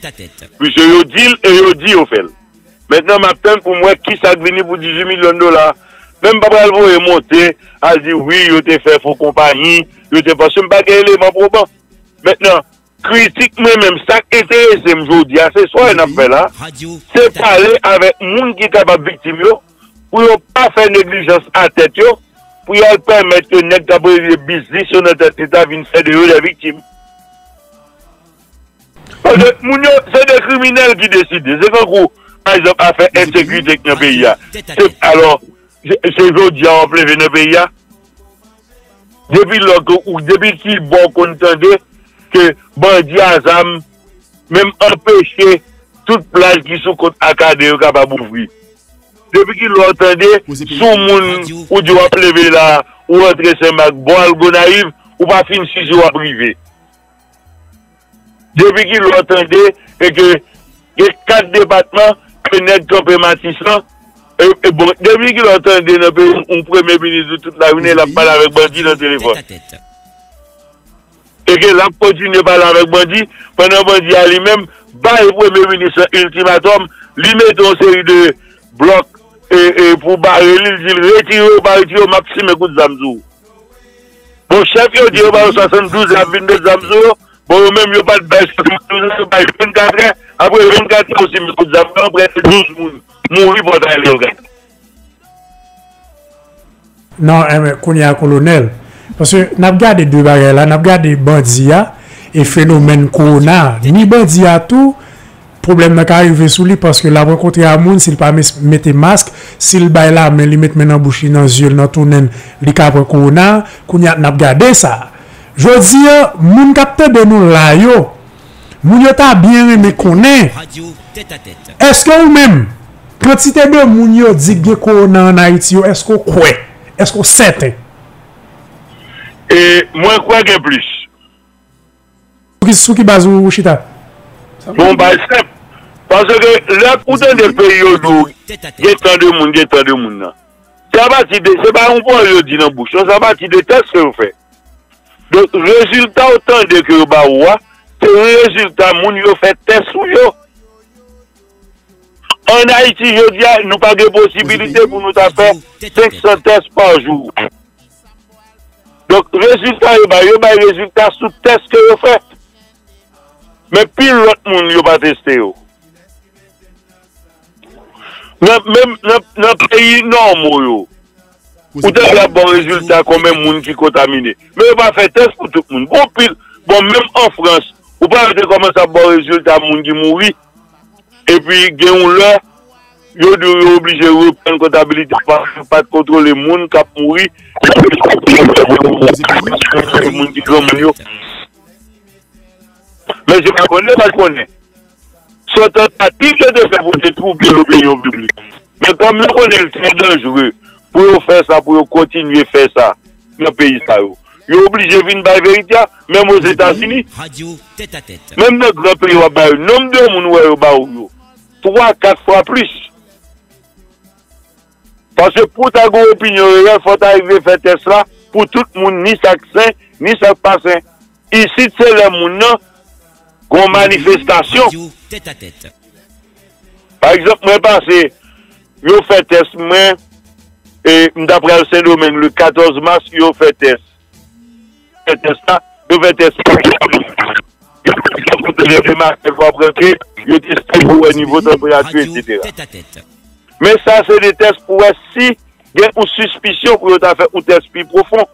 Piske yo di l e yo di yo fè l. Mentnan, m ap tann pou m wè kisa k vini pou dizuit milyon dola. Men m pa pral voye monte, al di wi, yo te fè fo konpayi, yo te, paske m pa gen eleman pwoban. Mentnan, kritik mwen menm, sa k enterese m jodi a, se sa n ap fè la, se pale avèk moun ki kapab viktim yo, pou yo pa fè neglijans a tèt yo, pou y al pèmèt ke nèg k ap revye biznis yo nan tèt leta vin fè de yo dè viktim. Paske moun yo, se de kriminèl ki deside. Se tankou, pa egzanp, afè ensekirite k nan peyi a. Se, alò, se, se jodi a w ap leve nan peyi a? Depi lò ke ou, depi ki bò w konn tande ke bandi a zam menm anpeche tout plaj ki sou kont Akadè yo kapab ouvri? Depi ki lè w tande, si w moun, ou di w ap leve la, ou rantre Senmak, bò al Gonayiv, ou pa fin si si w ap rive? Depi ki lè w tande, e ke gen kat depatman ke nèg kanpe Matisan, e, e bon, depi ki lè w tande nan peyi yon premye minis di tout lajounen l ap pale avèk bandi nan telefòn? E ke l ap kontinye pale avèk bandi, pandan bandi a li menm bay premye minis lan iltimatòm, li mete yon seri de blòk, e, e, pou bare li, li di l, retire w, pa retire w, m ap simen kout zam sou ou. Bon, chèf yo di yo ba yo swasanndouz, y ap vin met zam sou yo. Bon, yo menm, yo pa t bay swasanndouz, yo bay vennkatrè. Apre vennkatrè, yo simen kout zam nan, prèske douz moun mouri Pòtaylè, yo gade. Non, enben, kounye a, Kolonèl, paske n ap gade de bagay la, n ap gade bandi a e fenomèn kowona, ni bandi a tou, Pwoblèm nan ka rive sou li paske l ap rankontre a moun, si l pa mes- mete mask, si l bay lamen, li met men nan bouch li, nan zye l, nan tou nen l, li ka pran kowona. Kounye a n ap gade sa. Jodi a, moun k ap tande nou la yo, moun yo ta byen renmen konnen, èske ou menm, kantite de moun yo di k gen kowona ann Ayiti yo, èske w kwè? Èske w sèten? E mwen kwè gen plis. Sou ki, sou ki baz ou, ou chita? Bon, bay senp. Paske lè ou tande peyi yo di w gen tan de moun, gen tan de moun nan. Se apati de, se pa yon pawòl yo di nan bouch, non, se apati de tès ke yo fè. Donk, rezilta ou tande ke yo ba ou a, se rezilta moun yo fè tès sou yo. Ann Ayiti, jodi a, nou pa gen posibilite pou nou ta fè senk san tès pa jou. Donk, rezilta yo bay, yo bay rezilta sou tès ke yo fè. Men pil lòt moun yo pa teste yo. Nan, menm nan, nan peyi nòmo yo, ou tande y ap ba w rezilta konbyen moun ki kontamine. Men yo pa fè tès pou tout moun. Gon pil, bon, menm an Frans, ou pa wè yo te kòmanse ap ba w rezilta moun ki mouri. Epi gen yon lè, yo di w yo oblije reprann kontabilite paske yo pa t kontwole moun k ap mouri, moun ki granmoun yo. Men se pa konnen, pa konnen. Se yon tantativ yo te fè pou te twouble lopinyon piblik. Men kòm yo konnen l trè danjere pou yo fè sa, pou yo kontinye fè sa nan peyi sa yo, yo oblije vin bay verite a. Menm Ozetazini, menm nan gran peyi w ap bay yo, nonb de moun ou wè yo ba ou yo twa, kat fwa plis. Paske pou w ta gen yon opinyon reyèl, fò w ta rive fè tès la pou tout moun, ni sa k sen, ni sa k pa sen. Isit, se lè moun nan gon manifestasyon. Pa egzanp, mwen pase, yo fè tès mwen, e m ta pral Sendomeng le katòz mas, yo fè tès. Fè tès la, yo fè tès la. Yo te kote lè dematè pou ap rantre, yo teste pou wè nivo tanperati, etsetera. Men sa se de tès pou wè si gen yon sispisyon pou yo ta fè yon tès pi pwofon.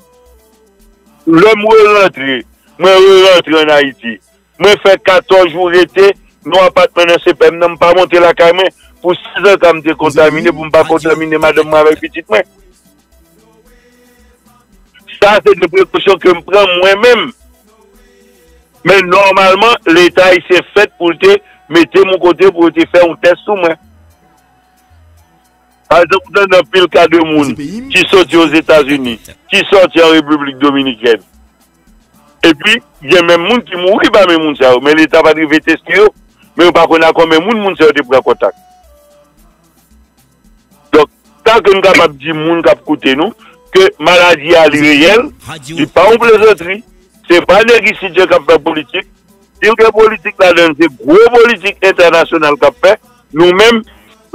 Lè m rerantre, mwen rerantre ann Ayiti. Mwen fè katòz jou rete nan yon apatman nan Senpèm nan, m pa monte lakay mwen pou sèz an ka m te kontamine, pou m pa kontamine madanm mwen avèk pitit mwen. Sa se de prekosyon ke m pran mwen menm. Men nòmalman, Leta ayisyen fèt pou l te mete m yon kote pou yo te fè yon tès sou mwen. Pa egzanp, ou tande anpil ka de moun ki soti Ozetazini, ki soti an Repiblik Dominikèn. Epi, gen menm moun ki mouri pami moun sa yo, men Leta pa t rive teste yo, men yo pa konn a konbyen moun moun sa yo te pran kontak. Donk, sa ke m kapab di moun k ap koute nou, ke maladi a li reyèl, li pa yon plezantri, se pa nèg isit yo k ap fè politik, si w gen politik ladan l, se gwo politik entènasyonal k ap fè, nou menm,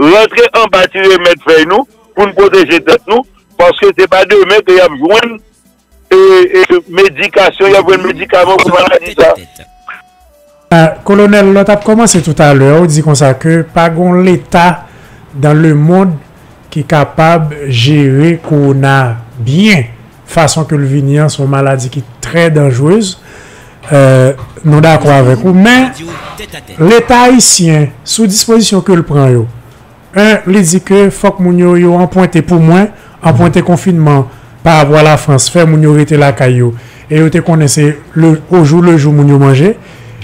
rantre anba ti remèd fèy nou pou n pwoteje tèt nou, paske se pa demen ke y ap jwenn e, e, medikasyon, y ap jwenn medikaman pou maladi sa. Kolonèl, lè w t ap kòmanse toutalè, ou di konsa ke pa gon leta dans le monde ki kapab jere kowona byen. Fason ke l vini an, se yon maladi ki trè danjrez. Nou dakò avèk ou, men Leta ayisyen, sou dispozisyon ke l pran yo, en, li di ke fòk moun yo, yo anpwente pou mwen, anpwente konfinman pa rapò a Lafrans, fè moun yo rete lakay yo. E yo te konnen se le, au jour le jour moun yo manje.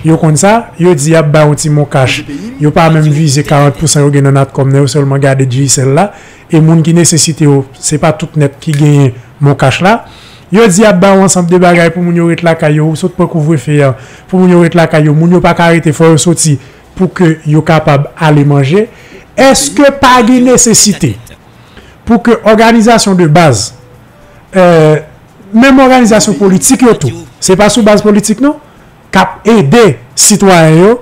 Yo konn sa, yo di y ap bay yon ti mon kach. Yo pa menm vize karant pousan yo gen nan natcom nan, yo sèlman gade Digicel la. E moun ki nesesite yo, se pa tout nèt ki genyen mon kach la. Yo di y ap bay yon ansanm de bagay pou moun yo ret lakay yo, ou sot pran kouvrefe an, pou moun yo ret lakay yo, moun yo pa ka rete, fò yo soti pou ke yo kapab ale manje. Èske pa gen nesesite pou ke òganizasyon de baz, euh, menm òganizasyon politik yo tou, se pa sou baz politik non, k ap ede sitwayen yo,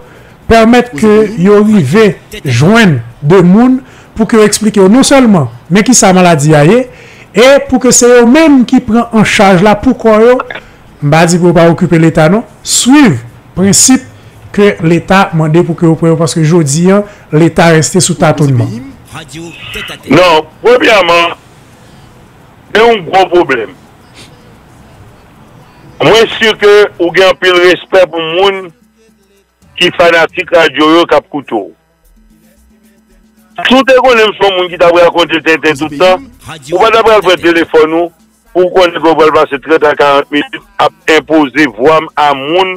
pèmèt ke yo rive jwenn de moun pou ke yo eksplike yo non sèlman men kisa maladi a ye, e pou ke se yo menm ki pran an chaj la pou kò yo, m pa di pou yo pa okipe Leta non, swiv prensip ke Leta mande pou ke yo pran yo, paske jodi an, Leta reste sou tatonman. Non, premyèman, gen yon gwo pwoblèm. Mwen si ke ou gen anpil respè pou moun ki fanatik radyo yo k ap koute w. Si w te konnen m se yon moun ki t ap rakonte tenten tout tan, ou pa t ap pral pran telefòn ou pou w konnen ke w pral pase trant a karant minit ap enpoze vwa m a moun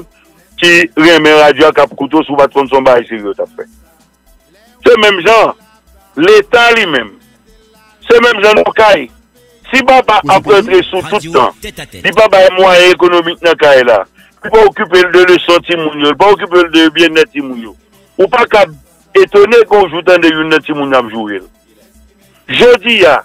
ki renmen radyo a, k ap koute w, si w pa t konn se yon bagay serye w t ap fè. Se menm jan, Leta li menm, se menm jan nan kay. Si papa ap rantre sou tout tan, li pa bay mwayen ekonomik nan kay la, li pa okipe l de leson timoun yo, li pa okipe l de byennèt timoun yo, ou pa kab etone ke yon jou tande youn nan timoun yo ap joure l. Jodi a,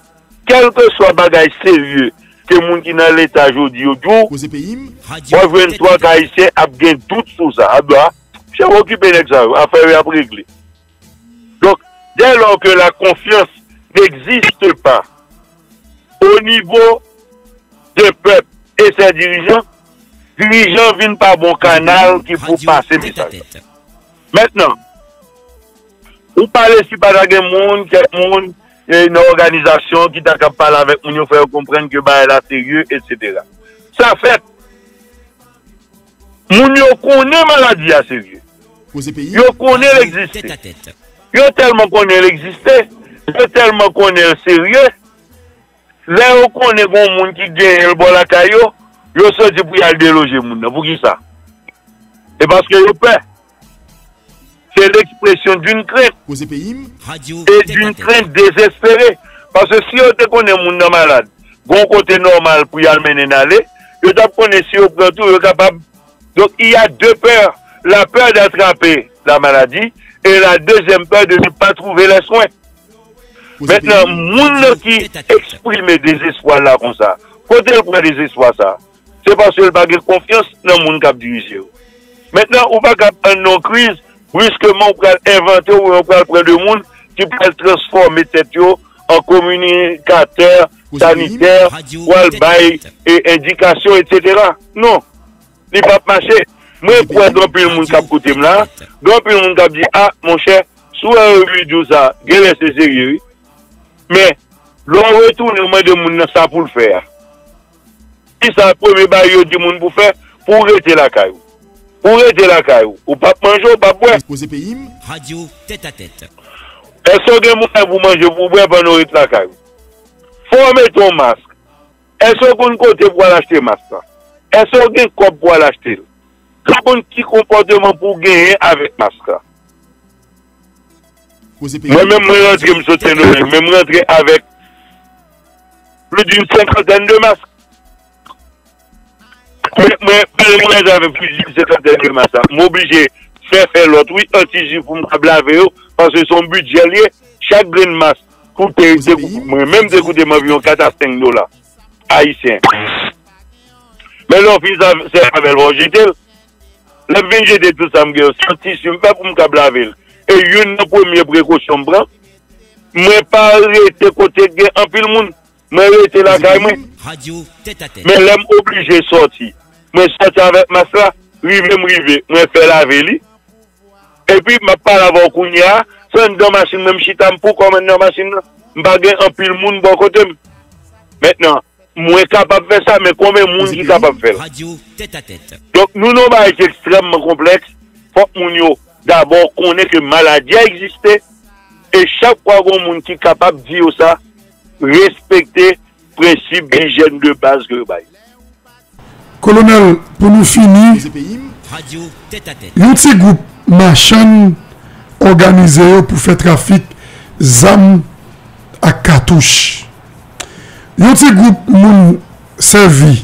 kèlkeswa bagay serye ke moun ki nan Leta jodi yo di w, w ap jwenn twa ka Ayisyen ap gen dout sou sa. Ap di, "A, chè, okipe nèg sa yo, afè yo y ap regle." Donc, dès lors que la confiance n'existe pas au niveau des peuples et ses dirigeants, dirijan vin pa bon kanal ki pou pase mesaj la. Mentnan, ou pale si pa ta gen moun, kèk moun, e, nan òganizasyon ki ta kab pale avèk moun yo, fè yo konprann ke bagay la serye, et cetera. Sa fèt. Moun yo konnen maladi a serye. Yo konnen l egziste. Yo tèlman konnen l egziste, yo tèlman konnen l serye, lè yo konnen gen yon moun ki genyen l bò lakay yo, yo soti pou y al deloje moun nan. Poukisa? E paske yo pè. C'est l'expression d'une crainte, et d'une crainte désespérée. Paske si yo te konnen moun nan malad, gen yon kote nòmal pou y al mennen n ale, yo t ap konnen si yo pran tou, yo kapab. Donc, il y a deux peurs. La peur d'attraper la maladie et la deuxième peur de ne pas trouver les soins. Mentnan, moun nan ki eksprime dezespwa la konsa, kote l pran dezespwa sa? Se paske l pa gen konfyans nan moun k ap dirije yo. Mentnan, ou pa kab ann nan yon kriz, briskeman ou pral envante oubyen ou pral pran de moun ki pral transfòme tèt yo an kominikatè sanitè, pou al bay, e, endikasyon, et cetera. Non, li p ap mache. Mwen kwè gen anpil moun k ap koute m la, gen anpil moun k ap di, "A, monchè, si w wè yo vin di w sa, genlè se serye, wi." Men, lè w retounen, w mande moun nan sa pou l fè a. Kisa premye bagay yo di moun pou fè? Pou w rete lakay ou. Pou w rete lakay ou. Ou p ap manje, ou p ap bwè. Èske w gen mwayen pou w manje, pou w bwè pandan w ret lakay ou? Fò w mete yon mask. Èske w konn kote pou w al achte mask la? Èske w gen kòb pou w al achte l? Ou konn ki konpòteman pou w genyen avèk mask la? Mwen menm, mwen rantre, m sot Sendomeng, men m rantre avèk plis d'une cinquantaine de mask. Mwen, mwen, mwen rantre avèk plis d'une cinquantaine de mask la. M oblije fè, fè lòt, wi, anti-ji pou m kab lave yo, paske se yon bidjè l ye. Chak grenn mask koute, te, mwen menm te koute m anviwon kat a senk dola ayisyen. Men lè w fin sa, sèvi avè l, fò w jete l. Lè m fin jete tout sa m gen yo, se yon tisi m fè pou m kab lave l. E youn nan premye prekosyon m pran, mwen pa rete kote gen anpil moun. Mwen rete lakay mwen. Men lè m oblije sòti, mwen sòti avèk mask la, rive m rive, mwen fè lave li. Epi, m ap pale avè w kounye a, se anndan machin mwen m chita, m pou kò m anndan machin nan. M pa gen anpil moun bò kote m. Mentnan, mwen kapab fè sa, men konbyen moun ki kapab fè l? Donk, nou nan yon bagay ki ekstrèmman konplèks. Fòk moun yo dabò konnen ke maladi a egziste. E chak fwa gen yon moun ki kapab di yo sa, respekte prensip dijyèn de baz ke yo bay. Kolonèl, pou nou fini, yon ti gwoup machann òganize yo pou fè trafik zam ak katouch. Yon ti gwoup moun sèvi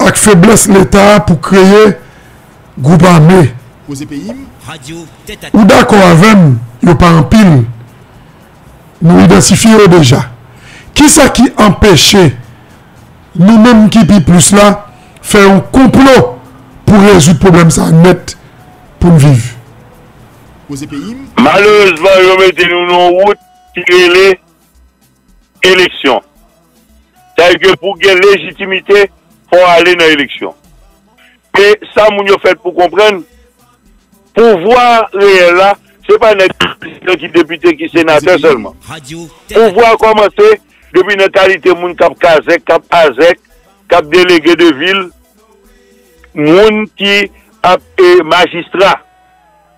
ak feblès Leta pou kreye gwoup ame. Ou dakò avè m, yo pa anpil. Nou idantifye yo deja. Kisa ki anpeche nou menm ki pi plis la fè yon konplo pou rezoud pwoblèm sa a nèt pou n viv? Malerezman, yo mete nou nan yon wout ki rele eleksyon. Sa vle di ke pou gen lejitimite, fò w ale nan eleksyon. E sa moun yo fèt pou konprann, pouvwa reyèl la, se pa nèg ki prezidan, ki depite, ki senatè sèlman. Pouvwa a kòmanse depi nan kalite moun k ap kazèk, k ap azèk, k ap delege de vil, moun ki ap, e, majistra.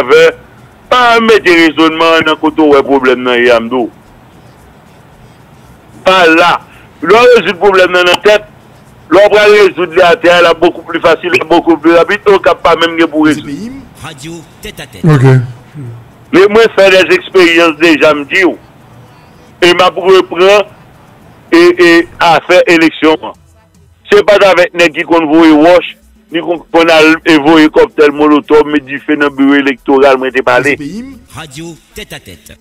Favè, pa mete rezònman an nan kote w wè pwoblèm nan ye a, m di w. Pa la. Lè w rezoud pwoblèm nan nan tèt, lè w pral rezoud li atè a, l ap bokou pli fasil, l ap bokou pli rapid, e w k ap pa menm gen pou rezoud. Ok. E mwen fè dèzeksperyans deja, m di w. E m ap repran e, e afè eleksyon an. Se pa t avèk nèg ki konn voye wòch, ni konn, konn al e voye kòktèl molotòv, met dife nan biwo elektoral mwen te pale. Poze peyi m. Radyo Tèt a Tèt.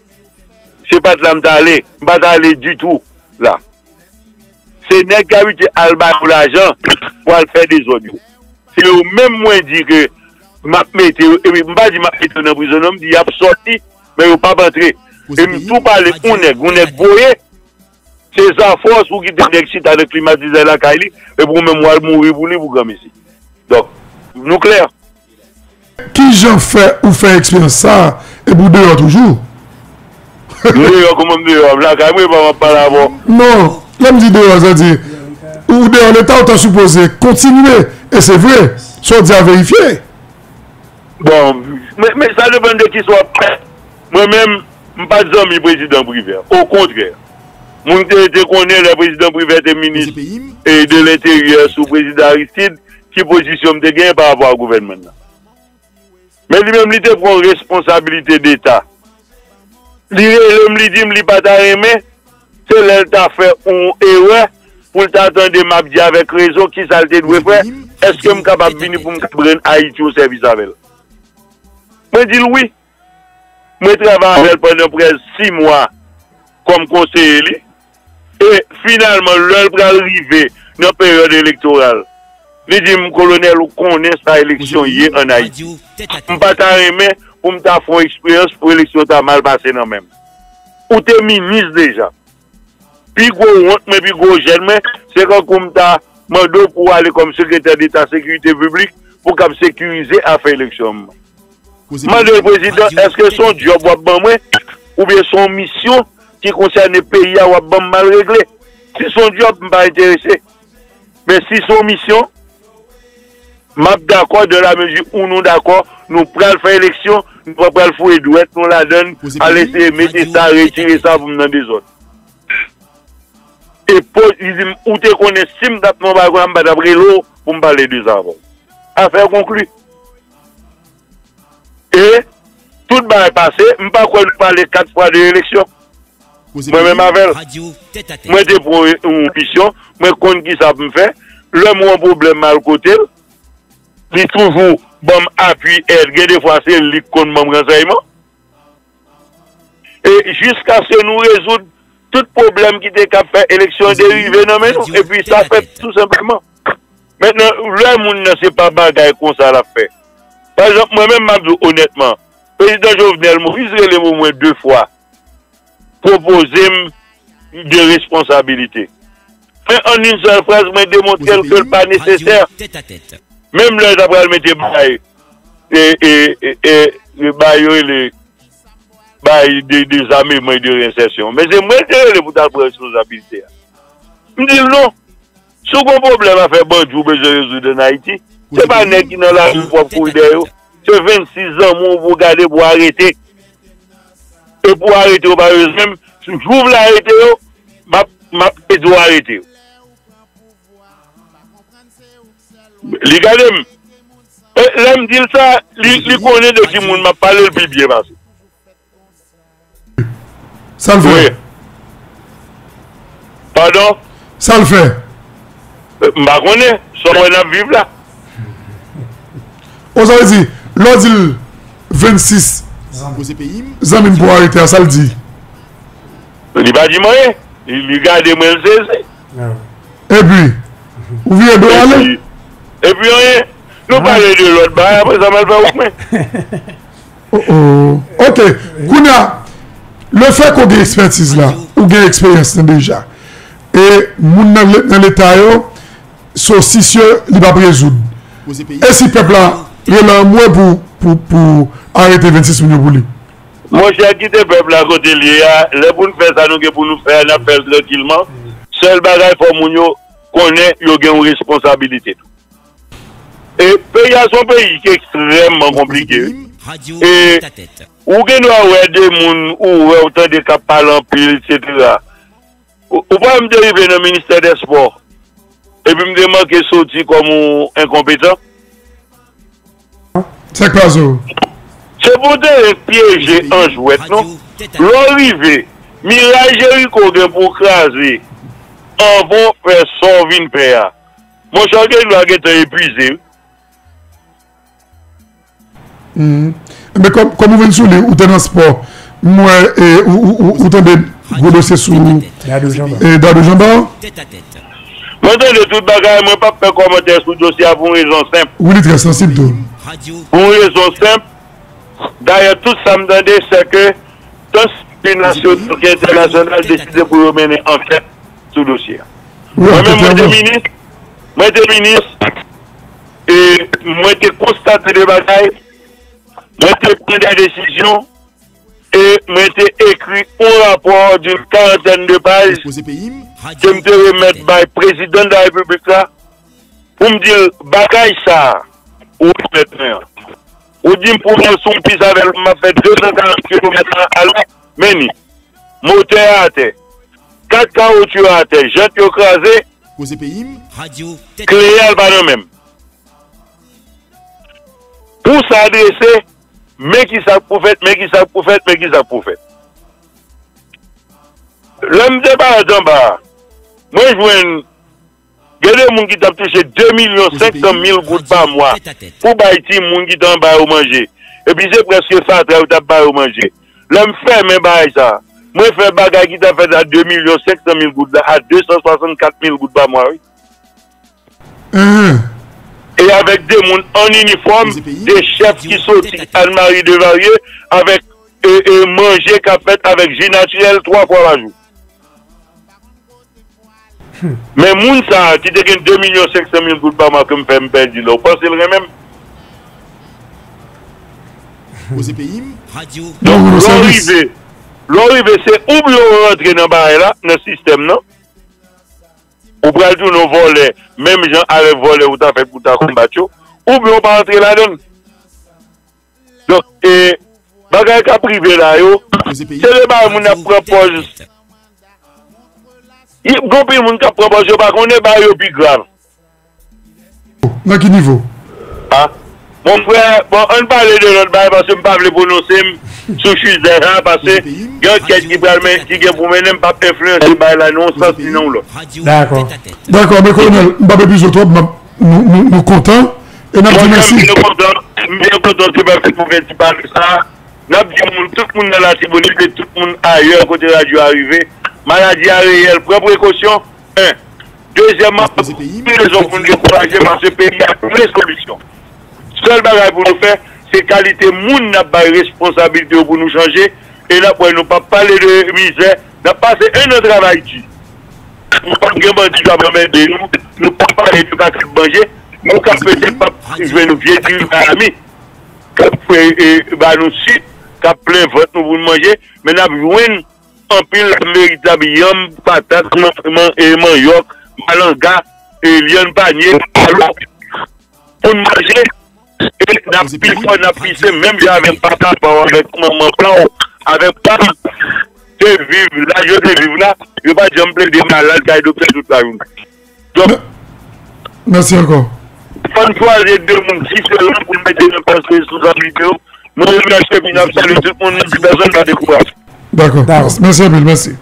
Se pa t la m t ale. M pa t ale ditou la. Se nèg k abitye al ba yo lajan pou al fè dezòd yo. Se yo menm mwen di ke m ap mete yo, epi m pa di m ap mete yo nan prizon non, m di y ap sòti, men yo p ap antre. E m tou pale yon nèg, yon nèg voye. Se zafòs ou kite nèg chita nan klimatizè lakay li, epi ou menm w al mouri pou li pou granmesi. Donk, nou klè. Kijan fè ou fè eksperyans sa a epi w deyò toujou? M deyò kòman m deyò? M lakay mwen epa m ap pale avè w. Non, lè m di deyò sa di ou deyò leta ou ta sipoze kontinye e se vre sa w di a verifye. Bon, men, men sa depann de kisa w ap fè. Mwen menm, m pa t zanmi prezidan Privè. Okontrè, moun te, te konnen lè prezidan Privè te minis e de lenteryè sou prezidan Aristide, ki pozisyon m te genyen pa rapò a gouvènman nan. Men li menm li te pran responsabilite deta. Li rele m, li di m li pa ta renmen, se lè l ta fè yon erè pou l ta tande m ap di avèk rezon kisa l te dwe fè, èske m kapab vini pou m kapab rann Ayiti yon sèvis avè l? Mwen di l wi. Mwen travay avè l pandan prèske sis mwa kòm konseye li. E finalman, lè l pral rive nan peryòd elektoral, li di m, Kolonèl, ou konnen sa eleksyon ye ann Ayiti. M pa ta renmen pou m ta fè yon eksperyans pou eleksyon ta mal pase nan men m. Ou te minis deja. Pi gwo wont mwen, pi gwo jèn mwen, se kankou m ta mande w pou w ale kòm sekretè deta sekirite piblik pou w kab sekirize afè eleksyon m. Mande l, prezidan, èske se yon djòb w ap ban mwen, oubyen se yon misyon ki konsène peyi a w ap ban m m al regle? Si se yon djòb, m pa enterese. Men si se yon misyon, m ap dakò, dans la mesure où nou dakò, nou pral fè eleksyon, nou pa pral foure dwèt nou ladann, al eseye mete sa, retire sa pou m nan dezòd. E pou, li di m, ou te konnen si m t ap nan bagay la, m pa t ap rele w pou m pale de sa avè w. Afè konkli. E tout bagay pase, m pa kwè nou pale kat fwa de eleksyon. Mwen menm avè l. Mwen te pran yon misyon, mwen konn kisa pou m fè. Lè m wè yon pwoblèm m al kote l, li toujou ban m apui, èd. Gen de fwa se li k konn ban m ransèyman. E jiskaske nou rezoud tout pwoblèm ki te kab fè eleksyon derive nan men nou. Epi sa fèt tou senpleman. Mentnan, lè moun nan se pa bagay konsa l ap fè. Pa egzanp, mwen menm, m ap di w onètman, Prezidan Jovenel Moïse rele m omwen de fwa, pwopoze m de responsabilite. Men an yon sèl fraz, mwen demontre l ke l pa nesesè. Menm lè l ta pral mete bay, e, e, e, e, e bay yo rele, bay de, dezameman e de reyensèsyon. Men se mwen ki te rele pou ta pran responsabilite a. M di l non. Si w gen yon pwoblèm afè bandi w bezwen rezoud ann Ayiti, se pa nèg ki nan lari w pou w ap kouri dèyè yo. Se vennsis zanmi w pou w gade pou w arete. E pou w arete yo pa bezwen menm. Si jou w vle arete yo, m ap, m ap ede w arete yo. Li gade m. E lè m di l sa, li, li konnen de ki moun m ap pale l pi byen pase. Sa l fè? Wi. Padon? Sa l fè? M pa konnen. Sa w wè n ap viv la. O, sa vle di, lè w di l vennsis zanmi m pou w arete a, sa l di? Li pa di m anyen. Li, li gade mwen, l sezi. Epi, ou vire do w ale? Epi anyen. Nou pale de lòt bagay, apre sa m al fè wout mwen. Oh, oh. Ok, kounye a, lefètke w gen ekspètiz la, ou gen eksperyans lan deja, e moun nan, nan leta yo, sosis yo, li p ap rezoud. E si pèp la rele anmwe pou, pou, pou arete vennsis moun yo pou li? Monchè, kite pèp la kote l ye a, lè pou n fè sa nou gen pou nou fè a, n ap fè l trankilman. Sèl bagay, fò moun yo konnen yo gen yon responsabilite tou. E peyi a se yon peyi ki ekstrèmman konplike. E ou gen dwa wè de moun ou wè, ou tande k ap pale anpil, etsetera. Ou, ou pa wè m te rive nan ministè dè spò, epi m te manke soti kòm yon enkonpetan. Sa k pase w? Se pou w te ret pyeje an jwèt non. Lè w rive, miray Jeriko gen pou w kraze anvan w fè sa w vin fè a. Monchè, w gen dwa gentan epuize wi. Men kòm, kòm ou vin sou li, ou te nan spò, m wè, e, ou, ou, ou, ou tande gwo dosye sou Dadou Jean Bart. Mwen tande tout bagay, mwen p ap fè kòmantè sou dosye a pou yon rezon senp. Wi, li trè sansib tou. Pou yon rezon senp, dayè tout sa m tande, se ke tan sipli nasyonal ke entènasyonal deside pou yo mennen ankèt sou dosye a. Mwen menm, mwen te minis, mwen te minis, e mwen te konstate de bagay, mwen te pran de desizyon, e mwen te ekri yon rapò d'une quarantaine de paj ke m te remèt bay prezidan de la repiblik la pou m di l bagay sa a ou remèt mwen an. Ou di m pou m al sou yon pis avè l, m ap fè de san karant kilomèt alè, men ni motè a atè, kat kawotchou yo atè, jant yo kraze, kle a l pa nan men m. Pou sa drese, men ki sa k pou fèt, men ki sa k pou fèt, men ki sa k pou fèt. Lè m te parèt anba a, mwen jwenn gen de moun ki t ap touche de milyon senk san mil goud pa mwa pou bay timoun ki t anba yo manje. Epi se prèske fatra yo t ap ba yo manje. Lè m fèmen bagay sa a, mwen fè bagay ki t ap fèt a de milyon senk san mil goud la a de san swasannkat mil goud pa mwa wi. E avèk de moun an inifòm, de chèf ki soti Ann Mari de Varye, avèk e, e manje k ap fèt avèk ji natirèl twa fwa pa jou. Men moun sa a ki te gen de milyon senk san mil goud pa mwa ke m fè m pèdi la, ou panse l renmen m? Donk, lè w rive, lè w rive, se oubyen w rantre nan bagay la, nan sistèm nan, ou pral tounen yon vòlè, menm jan avèk vòlè ou ta fèt pou ta konbat yo, oubyen w pa rantre ladan l. Donk, e, bagay k ap rive la yo, se de bagay moun ap pran pòz. Gen anpil moun k ap pran pòz, yo pa konnen bagay yo pi grav. Nan ki nivo? A. Mon frè, bon, ann pale de lòt bagay, paske m pa vle pwononse m sou sijè sa, paske gen ankèt ki pral men, ki gen pou mennen, m p ap enfliyanse bagay la nan yon sans ni nan yon lòt. Dakò. Dakò, men Kolonèl, m p ap epuize w twòp, m ap, nou, nou, nou kontan, e n ap di mèsi. Mwen, m byen kontan, m byen kontan ke m ap fè ti pale sa. N ap di moun, tout moun nan Latibonit e tout moun ayè kote radyo a rive, maladi a reyèl, pran prekosyon, en. Dezyèmman, anpil rezon pou n dekouraje, paske peyi a plen solisyon. Sèl bagay pou nou fè, se kalite moun n ap bay responsabilite yo pou nou chanje, e n ap wè nou p ap pale de mizè, n ap pase en an travay di. Nou p ap gen bandi k ap anmède nou, nou p ap pale de pakèt manje, nou ka petèt p ap jwenn vye diri Miami, k ap fè, e, ba nou sik, k ap plen vant nou pou n manje, men n ap jwenn anpil veritab yanm, patat, man, man, e, manyòk, malanga, e, lyann panye, alo, pou n manje, e n ap pifò, n ap pise, menm jan avèk papa pa w, avèk manman pa w, avèk pa m, te viv, laj yo te viv la, yo pa t janm plede malad kay doktè tout lajounen. Donk, Mèsi ankò. Fò n chwazi de moun diferan pou n mete nan plas responsabilite yo. Mwen remèsye epi n ap salye tout moun, n di pèsonn pa dekouraje. Dakò. Mèsi anpil, mèsi.